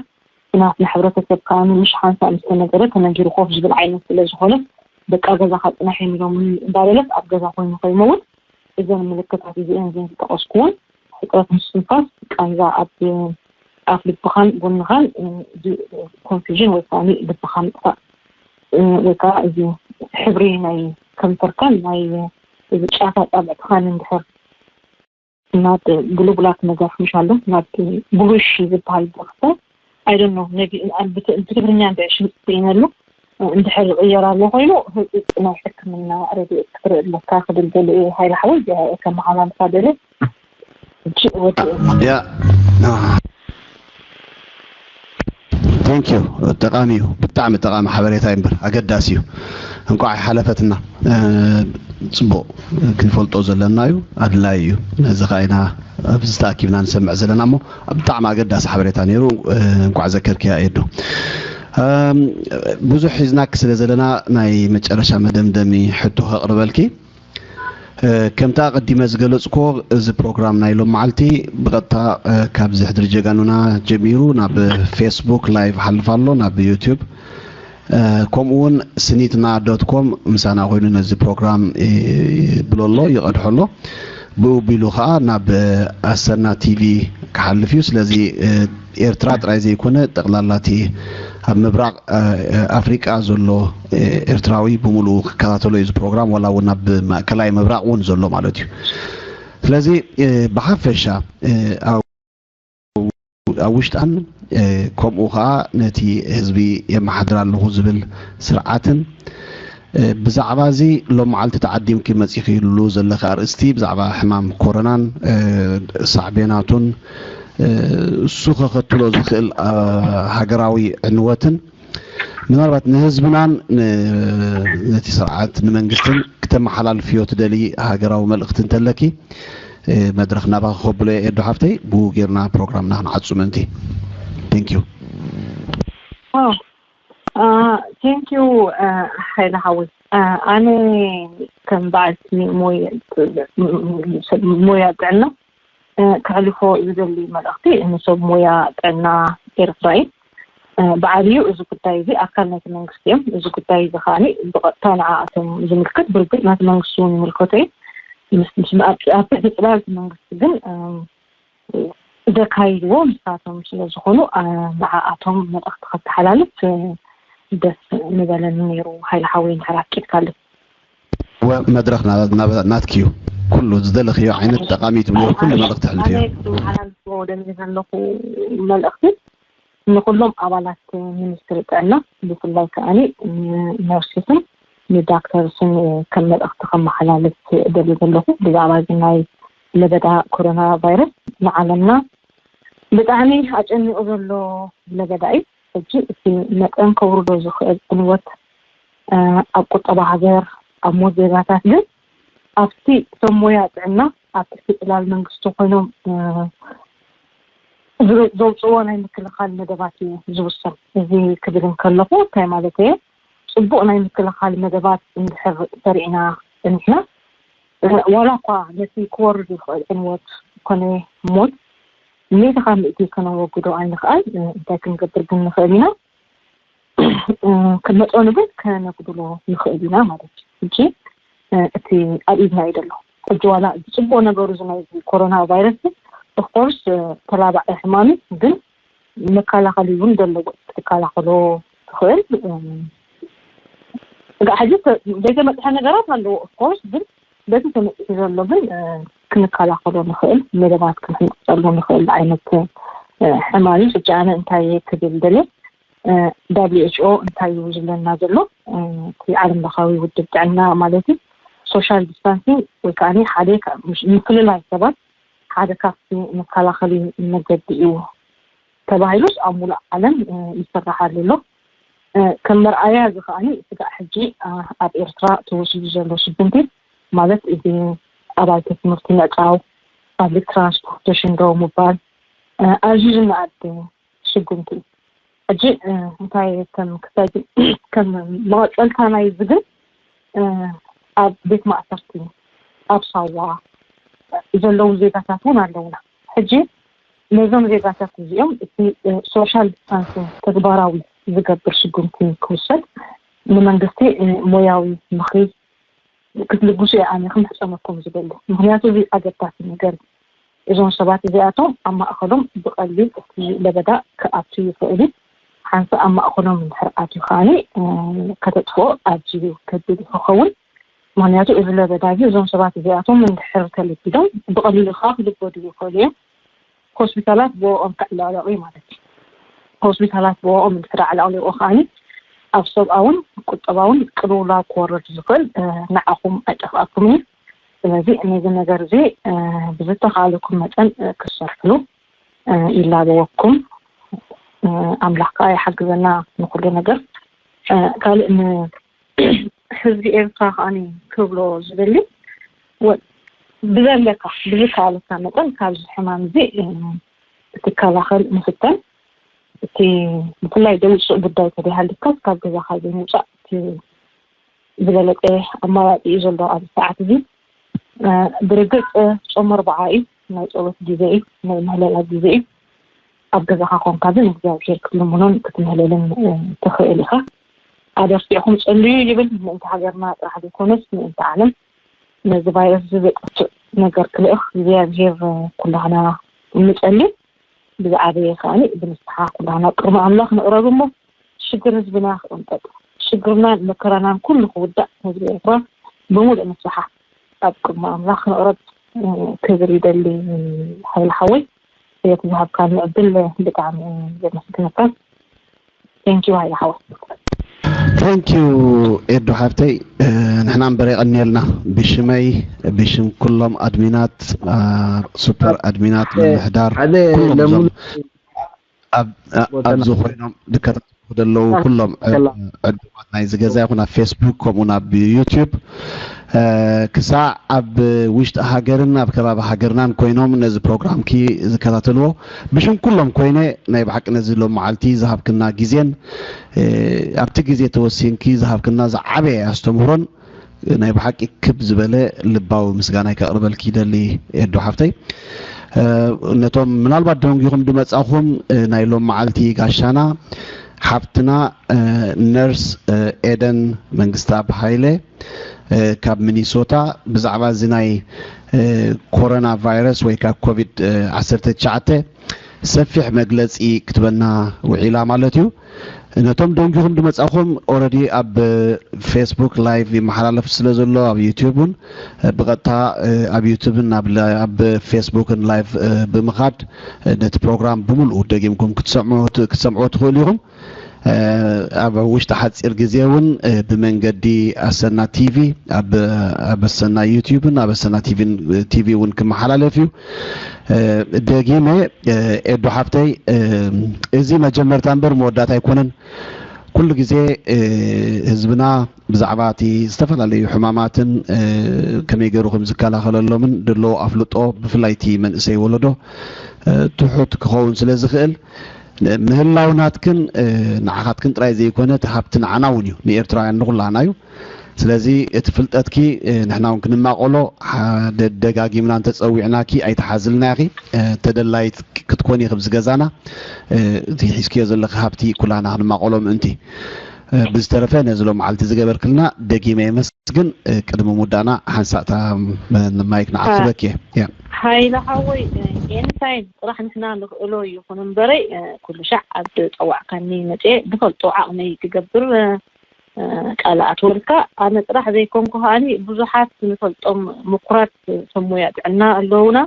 ናትና ሕብረተሰብ ከዓ ምሽ ሓንሳእ ምስ ተነገረ ተነጊሩ ኮፍ ዝብል ዓይነት ስለ ዝኾነ በቃ ገዛኻ ፅናሕ እዮም ኢሎም እንዳበለት ኣብ ገዛ ኮይኑ ከይመውት እዘን ምልክታት እዚአን እዘን ዝጠቐስኩውን ሕፅረት ምስትንፋስ፣ ቃንዛ ኣብ ኣፍ ልብኻን ጎንኻን፣ ኮንፊዥን ወይ ከዓ ልብኻ ምጥፋእ ወይ ከዓ እዚ ሕብሪ ናይ ከንፈርካን ናይ እዚ ጫፍ ኣፃብዕትኻን እንድሕር ናብ ብሉብላት ነገር ምሻሎ ናብ ብሉሽ ዝበሃል ቦክሰ ኣይደኖ ነቢ ብትግርኛ እንድዕሽ ይነሉ እንድሕር ዝቕየር ኣሎ ኮይኑ ህፁፅ ናይ ሕክምና ረድኤት ክትርኢ ኣለካ ክብል ደሊ እዩ። ሃይለ ሓወይ ከመሓላልፋ ደለ ወዲ ያ thank you ጠቃሚ እዩ። ብጣዕሚ ጠቃሚ ሓበሬታ እዩ እምበር ኣገዳሲ እዩ። እንቋዕ ሓለፈትና። ጽቡቕ ክንፈልጦ ዘለና እዩ፣ ኣድላይ እዩ። ነዚ ከዓ ኢና ኣብዚ ተኣኪብና ንሰምዕ ዘለና እሞ ብጣዕሚ ኣገዳሲ ሓበሬታ ነይሩ። እንቋዕ ዘከርክያ ኤዱ። ብዙሕ ሒዝናክ ስለ ዘለና ናይ መጨረሻ መደምደሚ ሕቶ ከቕርበልኪ። ከምቲ ኣቐዲመ ዝገለጽኩዎ እዚ ፕሮግራም ናይ ሎም መዓልቲ ብቐጥታ ካብዚ ሕድሪ ጀጋኑና ጀሚሩ ናብ ፌስቡክ ላይቭ ሓልፍ ኣሎ፣ ናብ ዩቱብ ከምኡ እውን ስኒትና ዶት ኮም ምሳና ኮይኑ ነዚ ፕሮግራም ይብሎ ኣሎ፣ ይቐድሖ ኣሎ። ብኡ ቢሉ ከዓ ናብ ኣሰና ቲቪ ክሓልፍ እዩ። ስለዚ ኤርትራ ጥራይ ዘይኮነ ጠቕላላ እቲ ኣብ ምብራቕ ኣፍሪቃ ዘሎ ኤርትራዊ ብምሉኡ ክከታተሎ እዩ እዚ ፕሮግራም፣ ዋላ እውን ኣብ ማእከላይ ምብራቕ እውን ዘሎ ማለት እዩ። ስለዚ ብሓፈሻ ኣብ ውሽጣን ከምኡ ከዓ ነቲ ህዝቢ የመሓድር ኣለኹ ዝብል ስርዓትን ብዛዕባ እዚ ሎም መዓልቲ ተዓዲምኪ መፂኺሉ ዘለኺ ኣርእስቲ ብዛዕባ ሕማም ኮሮናን ሳዕቤናቱን እሱ ከኸትሎ ዝኽእል ሃገራዊ ዕንወትን ምናልባት ንህዝብናን ነቲ ስርዓት ንመንግስትን ክተመሓላልፍዮ ትደሊ ሃገራዊ መልእኽቲ እንተለኪ መድረኽ ናባኺ ከብሎ እየ ኤዱ ሓፍተይ። ብኡ ጌርና ፕሮግራምና ክንዓጹ ምእንቲ። Thank you። Thank you ሓይለ ሓወይ። ኣነ ከም በዓልቲ ሞያ ጥዕና ከሕልፎ ዝደሊ መልእኽቲ ንሰብ ሞያ ጥዕና ኤርትራ እዩ። ብዓብዩ እዚ ጉዳይ እዚ ኣካል ናይቲ መንግስቲ እዮም። እዚ ጉዳይ እዚ ከዓ ብቐጥታ ንዓኣቶም ዝምልከት ብርግፅ ናቲ መንግስቲ እውን ይምልከቶ እዩ። ኣብ ትሕቲ ፅላል እቲ መንግስቲ ግን ዘካይድዎ ንሳቶም ስለ ዝኾኑ ንዓኣቶም መልእኽቲ ከተሓላልፍ ደስ ምበለኒ ነይሩ። ሃይለ ሓወይ እንድሕር ኣፍቂድካለይ። እወ መድረኽ ናትኪ እዩ። ኩሉ ዝደለኽዮ ዓይነት ጠቓሚ ትብልዮ ኩሉ መልእኽቲ ኣሕልፍዮ። ኣነ ክመሓላልፎ ደልየ ዘለኹ መልእኽቲ ንኹሎም ኣባላት ሚኒስትሪ ጥዕና ብፍላይ ከዓኒ ንነርስስን ንዳክተርስን ከም መልእኽቲ ከመሓላልፍ ደልየ ዘለኹ ብዛዕባ እዚ ናይ ለበዳ ኮሮና ቫይረስ ንዓለምና ብጣዕሚ ኣጨኒቑ ዘሎ ለበዳ እዩ። ሕጂ እቲ መጠን ከውርዶ ዝኽእል ዕንወት ኣብ ቁጠባ ሃገር ኣብ ሞት ዜጋታት ግን ኣብቲ እቶም ሞያ ጥዕና ኣብ ትሕቲ ፅላል መንግስቲ ኮይኖም ዘውፅዎ ናይ ምክልኻል መደባት እዩ ዝውሰን። እዚ ክብል እንከለኹ እንታይ ማለት እየ? ፅቡቕ ናይ ምክልኻል መደባት እንድሕር ሰሪዕና ፀኒሕና ዋላ እኳ ነቲ ክወርድ ዝኽእል ዕንወት ኮነ ሞት ሚእቲ ካብ ሚእቲ ከነወግዶ ኣይንኽኣል። እንታይ ክንገብር ግን ንኽእል ኢና? መጠኑ ግን ከነጉድሎ ንኽእል ኢና ማለት እዩ። ሕጂ እቲ ኣብ ኢድና እዩ ዘሎ። ሕጂ ዋላ እቲ ፅቡቕ ነገሩ እዚ ናይ ኮሮና ቫይረስ ኦፍኮርስ ተላባዒ ሕማም እዩ፣ ግን መከላኸሊ እውን ዘለዎ ክትከላኸሎ ትኽእል። ሕጂ ዘይተመፅሐ ነገራት ኣለዎ ኦፍኮርስ፣ ግን በቲ ተመፂሑ ዘሎ ግን ክንከላኸሎ ንኽእል መደባት ክንሕንፀሉ ንኽእል ዓይነት ሕማም እዩ። ሕጂ ኣነ እንታይ ክብል ደልየ ደብሊው ኤች ኦ እንታይ እዩ ዝብለና ዘሎ? እቲ ዓለም ለኻዊ ውድብ ጥዕና ማለት እዩ። ሶሻል ዲስታንሲንግ ወይ ከዓ ሓደ ምፍልላይ ሰባት ሓደ ካብቲ መከላኸሊ መገዲ እዩ ተባሂሉስ ኣብ ሙሉእ ዓለም ይስራሓሉ ኣሎ። ከም መርኣያ እዚ ከዓኒ ስጋዕ ሕጂ ኣብ ኤርትራ ተወሲዱ ዘሎ ስጉምቲ ማለት እዚ ኣባይቲ ትምህርቲ ምዕፃው፣ ፓብሊክ ትራንስፖርቴሽን ደው ምባል ኣዝዩ ዝነኣድ ስጉምቲ እዩ። ሕጂ እንታይ ከም ክሳይ ከም መቐፀልታ ናይ እዚ ግን ኣብ ቤት ማእሰርቲ ኣብ ሳዋ ዘለዉ ዜጋታት እውን ኣለውና። ሕጂ ነዞም ዜጋታት እዚኦም እቲ ሶሻል ዲስታንሲንግ ተግባራዊ ዝገብር ስጉምቲ ክውሰድ ንመንግስቲ ሞያዊ ምኽሪ ክትልግሱ እየ ኣነ ክምሕፀነኩም ዝደሊ። ምክንያቱ እዚ ኣገዳሲ ነገር እዩ። እዞም ሰባት እዚኣቶም ኣብ ማእኸሎም ብቐሊል እቲ ለበዳ ክኣቱ ይኽእል እዩ። ሓንሳእ ኣብ ማእኸሎም እንድሕር ኣትዩ ከዓኒ ከተጥፍኦ ኣዝዩ ከቢድ እዩ ክኸውን። ምክንያቱ እዚ ለበዳ እዚ እዞም ሰባት እዚኣቶም እንድሕር ተለቢዶም ብቐሊሉ ከዓ ክልበዱ ይኽእሉ እዮም። ሆስፒታላት ብኦም ከዕለቕለቑ ማለት እዩ። ሆስፒታላት ብኦም እንድሕር ኣዕለቕሊቑ ከዓኒ ኣብ ሰብኣውን ቁጠባውን ቅልውላው ክወርድ ዝኽእል ንዓኹም ኣይጠፍኣኩም እዩ። ስለዚ ነዚ ነገር እዚ ብዝተኻእለኩም መጠን ክትሰርሕሉ ይላበወኩም። ኣምላኽ ከዓ ይሓግዘና ንኩሉ ነገር። ካልእ ንህዝቢ ኤርትራ ከዓኒ ክብሎ ዝደሊ ብዘለካ ብዝከኣለካ መጠን ካብዚ ሕማም እዚ ክትከላኸል ምፍተን። እቲ ብፍላይ ደውፅእ ጉዳይ ተደይሃልካስ ካብ ገዛኻ ዘይምውፃእ እቲ ዝበለፀ ኣማራፂ እዩ ዘሎ ኣብዚ ሰዓት እዚ። ብርግፅ ፆም ኣርብዓ እዩ፣ ናይ ፀሎት ግዜ እዩ፣ ናይ ምህለላ ግዜ እዩ። ኣብ ገዛኻ ኮንካ ግን እግዚኣብሔር ክትልምኖን ክትምህለልን ትኽእል ኢኻ። ኣደርቲዕኹም ጸልዩ ይብል። ምእንቲ ሃገርና ጥራሕ ዘይኮነስ ምእንቲ ዓለም ነዚ ቫይረስ እዚ ዘጥፍእ ነገር ክልእኽ እግዚኣብሔር ኩላህና ንጸልይ። ብዝዓበየ ከዓኒ ብንስሓ ኩላህና ቅድሚ ኣምላኽ ንቕረብ እሞ ሽግር ህዝብና ክቕንጠጥ፣ ሽግርናን መከራናን ኩሉ ክውዳእ፣ ህዝቢ ኤርትራ ብምሉእ ንስሓ ኣብ ቅድሚ ኣምላኽ ንቕረብ ክብል ይደሊ። ሓይሊ ሓወይ፣ ስለቲ ዝሃብካኒ ዕድል ብጣዕሚ የመስግነካ። Thank you ሃይለ ሓወይ። Thank you ኤዱ ሓፍተይ። ንሕና እምበር የቐንየልና፣ ብሽመይ፣ ብሽም ኩሎም ኣድሚናት፣ ሱፐር ኣድሚናት፣ ምምሕዳር፣ ኩሎም እዞም ኣብዚ ኮይኖም ዝከታተሉ ዘለዉ ኩሎም ዕዱማት ናይዚ ገዛ ይኹን ኣብ ፌስቡክ ከምኡውን ኣብ ዩቱብ ክሳዕ ኣብ ውሽጢ ሃገርን ኣብ ከባቢ ሃገርናን ኮይኖም ነዚ ፕሮግራምኪ ዝከታተልዎ ብሽም ኩሎም ኮይነ ናይ ብሓቂ ነዚ ሎም መዓልቲ ዝሃብክና ግዜን ኣብቲ ግዜ ተወሲንኪ ዝሃብክና ዝዓበየ ኣስተምህሮን ናይ ብሓቂ ክብ ዝበለ ልባዊ ምስጋናይ ከቕርበልኪ ይደሊ ኤዱ ሓፍተይ። ነቶም ምናልባት ደንጊኹም ድመጻኹም ናይ ሎም መዓልቲ ጋሻና ሓፍትና ነርስ ኤደን መንግስተኣብ ሃይለ ካብ ሚኒሶታ ብዛዕባ እዚ ናይ ኮሮና ቫይረስ ወይ ካብ ኮቪድ ዓሰርተ ትሽዓተ ሰፊሕ መግለጺ ክትበና ውዒላ ማለት እዩ። ነቶም ደንጊኹም ድመጻኹም ኦረዲ ኣብ ፌስቡክ ላይቭ ይመሓላለፍ ስለ ዘሎ ኣብ ዩቲዩብ እውን ብቐጥታ ኣብ ዩቲዩብን ኣብ ፌስቡክን ላይቭ ብምኻድ ነቲ ፕሮግራም ብምልኡ ደጊምኩም ክትሰምዑ ትኽእሉ ኢኹም። ኣብ ውሽጢ ሓፂር ግዜ እውን ብመንገዲ ኣሰና ቲቪ ኣብ ኣሰና ዩቲዩብን ኣብ ኣሰና ቲቪን ቲቪ እውን ክመሓላለፍ እዩ። ደጊመ ኤዱ ሓፍተይ፣ እዚ መጀመርታ እምበር መወዳእታ ኣይኮነን። ኩሉ ግዜ ህዝብና ብዛዕባ እቲ ዝተፈላለዩ ሕማማትን ከመይ ገይሩ ከም ዝከላኸለሎምን ደለዎ ኣፍልጦ ብፍላይ እቲ መንእሰይ ወለዶ ትሑት ክኸውን ስለ ዝኽእል ምህላው ናትክን ንዓኻትክን ጥራይ ዘይኮነ እቲ ሃብቲ ንዓና እውን እዩ፣ ንኤርትራውያን ንኹላህና እዩ። ስለዚ እቲ ፍልጠትኪ ንሕና እውን ክንማቆሎ ደጋጊምና እንተፀዊዕናኪ ኣይትሓዝልና ኢኺ። ተደላይት ክትኮኒ ክብዚ ገዛና እቲ ሒዝክዮ ዘለኺ ሃብቲ ኩላህና ክንማቆሎ ምእንቲ ብዝተረፈ ነዚ ሎም መዓልቲ ዝገበርክልና ደጊመ የመስግን። ቅድሚ ምውዳእና ሓንሳእታ ማይክ ንዓክበኪ እየ። ሓይለ ሓወይ፣ ኤኒታይም ጥራሕ ንሕና ንኽእሎ ይኹን እምበረይ ኩሉ ሻዕ ኣብ ዝፀዋዕካኒ መፅየ ብፈልጦ ዓቕመይ ክገብር ቃል ኣትወልካ። ኣነ ጥራሕ ዘይኮንኩ ከዓኒ ብዙሓት ንፈልጦም ምኩራት ሰብ ሞያ ጥዕና ኣለውና።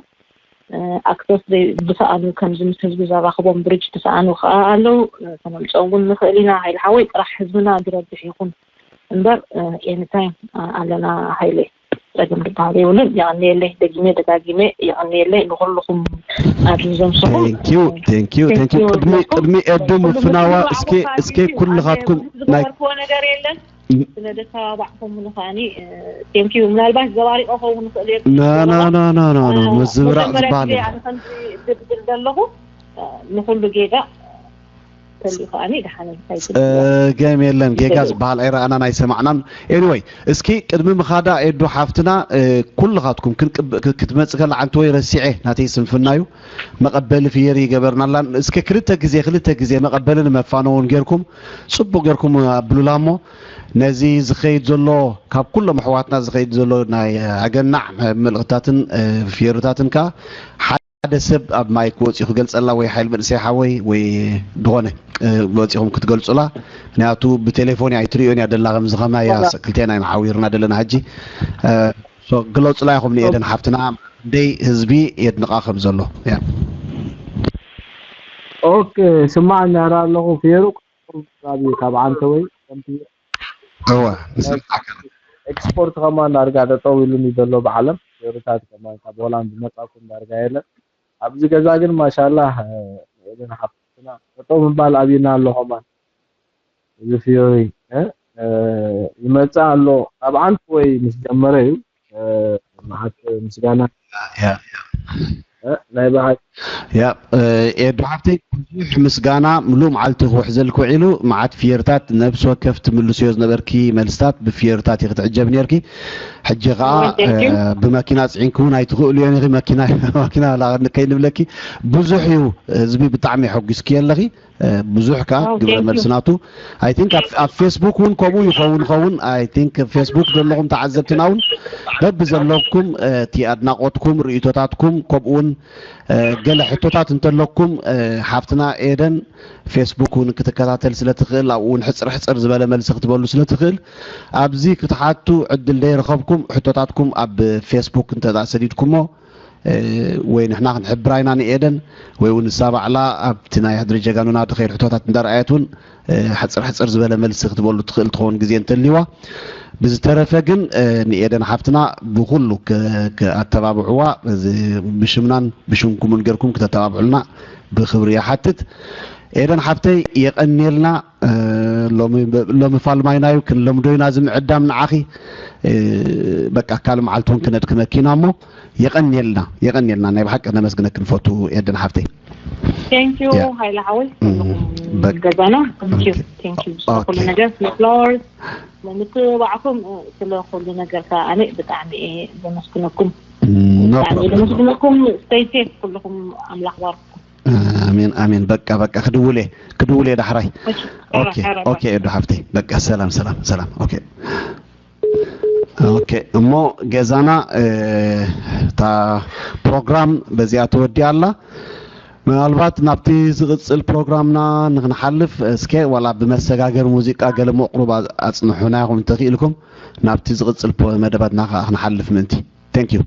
ኣክሰስ ዝሰኣኑ ከምዚ ምስ ህዝቢ ዘራኽቦም ብሪጅ ዝሰኣኑ ከዓ ኣለዉ። ከነምፅኦም እውን ንኽእል ኢና። ሓይሊ ሓወይ ጥራሕ ህዝብና ዝረብሕ ይኹን እምበር ኤኒታይም ኣለና። ሓይለይ ፀገም ዝበሃል የብሉን። የቐንየለይ፣ ደጊመ ደጋጊመ የቐንየለይ ንኩልኹም ኣብዚ ዘምስኹም። Thank you, thank you, thank you። ቅድሚ ቅድሚ ኤዱ ምፍናዋ እስኪ እስኪ ኩልኻትኩም ናይ ዝገበርክዎ ነገር የለን። ስለ ዘተባባዕኩምኒ ከዓኒ ቴንኪዩ። ምናልባት ዘባሪቐ ክኸውን ይኽእል እየ። ና ና ና ና ና ና ምዝብራቕ ዝበሃል ኣነ ከምዚ ዝብል ዘለኹ ንኩሉ ጌጋ ተልዩ ከኣኒ ደሓን እንታይ ገም የለን። ጌጋ ዝበሃል ኣይረኣናን ኣይሰማዕናን። Anyway፣ እስኪ ቅድሚ ምኻዳ ኤዱ ሓፍትና፣ ኩልኻትኩም ክትመጽእ ከላ ዓንተ ወይ ረሲዐ፣ ናተይ ስንፍና እዩ፣ መቐበሊ ፍየሪ ይገበርናላን። እስኪ ክልተ ግዜ ክልተ ግዜ መቐበልን መፋነውን ጌርኩም ጽቡቕ ጌርኩም ኣብሉላ እሞ፣ ነዚ ዝኸይድ ዘሎ፣ ካብ ኩሎም ኣሕዋትና ዝኸይድ ዘሎ ናይ ኣገናዕ መልእኽትታትን ፍየርታትን ከኣ ሓደ ሰብ ኣብ ማይክ ወጺኡ ክገልጸላ፣ ወይ ሓይል መንእሰይ ሓወይ ወይ ዝኾነ ወጺኹም ክትገልጹላ። ምክንያቱ ብቴሌፎን እያ ኣይትርእዮን እያ ደላ፣ ከምዚ ከማይ እያ ክልቴና ኢና ሓዊርና ደለና ሕጂ። ግለጹላ ኢኹም ንኤደን ሓፍትና፣ እንደይ ህዝቢ የድንቓ ከም ዘሎ። ያ ኦኬ፣ ስማዕ እናራ ኣለኹ። ፌሩ ካብ ዓንተ ወይ ከምቲ እወ ንሰምዓካ። ኤክስፖርት ከማን ዳርጋ ጠጠው ኢሉኒ ዘሎ ብዓለም። ፌሩታት ከማን ካብ ሆላንድ ዝመጻኩም ዳርጋ የለን። ኣብዚ ገዛ ግን ማሻላህ ኤደን ሓፍትና ጠጠው ምባል ኣብዩና ኣሎ ከማን። እዚ ፊዮሪ ይመጽእ ኣሎ። ካብ ዓንተ ወይ ምስ ጀመረ እዩ። መዓት ምስጋና ናይ በሃ ያ ኤዱ ሓፍተይ፣ ብዙሕ ምስጋና። ምሉእ መዓልቲ ክውሕዘልኪ ውዒሉ፣ መዓት ፍየርታት ነብሲ ወከፍ ትምልስዮ ዝነበርኪ መልስታት ብፍየርታት ኢኺ ትዕጀቢ ነርኪ። ሕጂ ከዓ ብመኪና ፅዒንኪ እውን ኣይትኽእልዮን ኢኺ። መኪና መኪና ላቐኒ ከይንብለኪ። ብዙሕ እዩ ህዝቢ፣ ብጣዕሚ የሐጒስኪ ኣለኺ። ብዙሕ ከኣ ግብረ መልሲ ናቱ። I think ኣብ ፌስቡክ እውን ከምኡ ይኸውን ኸውን። I think ፌስቡክ ዘለኹም ተዓዘብትና እውን በቢ ዘለኩም እቲ ኣድናቖትኩም፣ ርእቶታትኩም፣ ከምኡ እውን ገለ ሕቶታት እንተለኩም ሓፍትና ኤደን ፌስቡክ እውን ክትከታተል ስለ ትኽእል፣ ኣብኡ እውን ሕፅር ሕፅር ዝበለ መልሲ ክትበሉ ስለ ትኽእል፣ ኣብዚ ክትሓቱ ዕድል ደይረኸብኩም፣ ሕቶታትኩም ኣብ ፌስቡክ እንተ ሰዲድኩሞ ወይ ንሕና ክንሕብራ ኢና ንኤደን፣ ወይ እውን ንሳ ባዕላ ኣብቲ ናይ ሕድሪ ጀጋኑና ድኸይድ ሕቶታት እንዳረኣየት እውን ሓፅር ሓፅር ዝበለ መልሲ ክትበሉ ትኽእል ትኸውን ግዜ እንተልይዋ። ብዝተረፈ ግን ንኤደን ሓፍትና ብኩሉ ኣተባብዕዋ፣ ብሽምናን ብሽምኩምን ገርኩም ክተተባብዑልና ብክብሪ ይሓትት። ኤደን ሓፍተይ የቐንየልና። ሎሚ ፋልማይና እዩ፣ ክንለምዶ ኢና እዚ ምዕዳም ንዓኺ። በቃ ካልእ መዓልቲ እውን ክነድክመኪ ኢና እሞ የቐንየልና፣ የቐንየልና። ናይ ብሓቂ ነመስግነኪ ንፈቱ ኤደን ሓፍተይ። Thank you ሃይለ ሓወይ፣ ገዛና። Thank you፣ thank you ስለ ኩሉ ነገር፣ ስለ ፍላወርስ፣ ስለ ምትብባዕኩም፣ ስለ ኩሉ ነገር ከኣ ኣነ ብጣዕሚ እየ ዘመስግነኩም። ብጣዕሚ እየ ዘመስግነኩም። Stay safe ኩልኹም፣ ኣምላኽ ባርኩም። ኣሜን ኣሜን። በቃ በቃ ክድውል እየ ክድውል እየ ዳሕራይ። ኦኬ ኦኬ። ኤዱ ሓፍተይ በቃ ሰላም ሰላም ሰላም። ኦኬ ኦኬ። እሞ ገዛና እታ ፕሮግራም በዚኣ ተወዲኣ ኣላ። ምናልባት ናብቲ ዝቕጽል ፕሮግራምና ንክንሓልፍ እስከ ዋላ ብመሰጋገሪ ሙዚቃ ገለ መቕሩብ ኣጽንሑና ኢኹም እንተኽኢልኩም፣ ናብቲ ዝቕጽል መደባትና ከዓ ክንሓልፍ ምእንቲ። Thank you።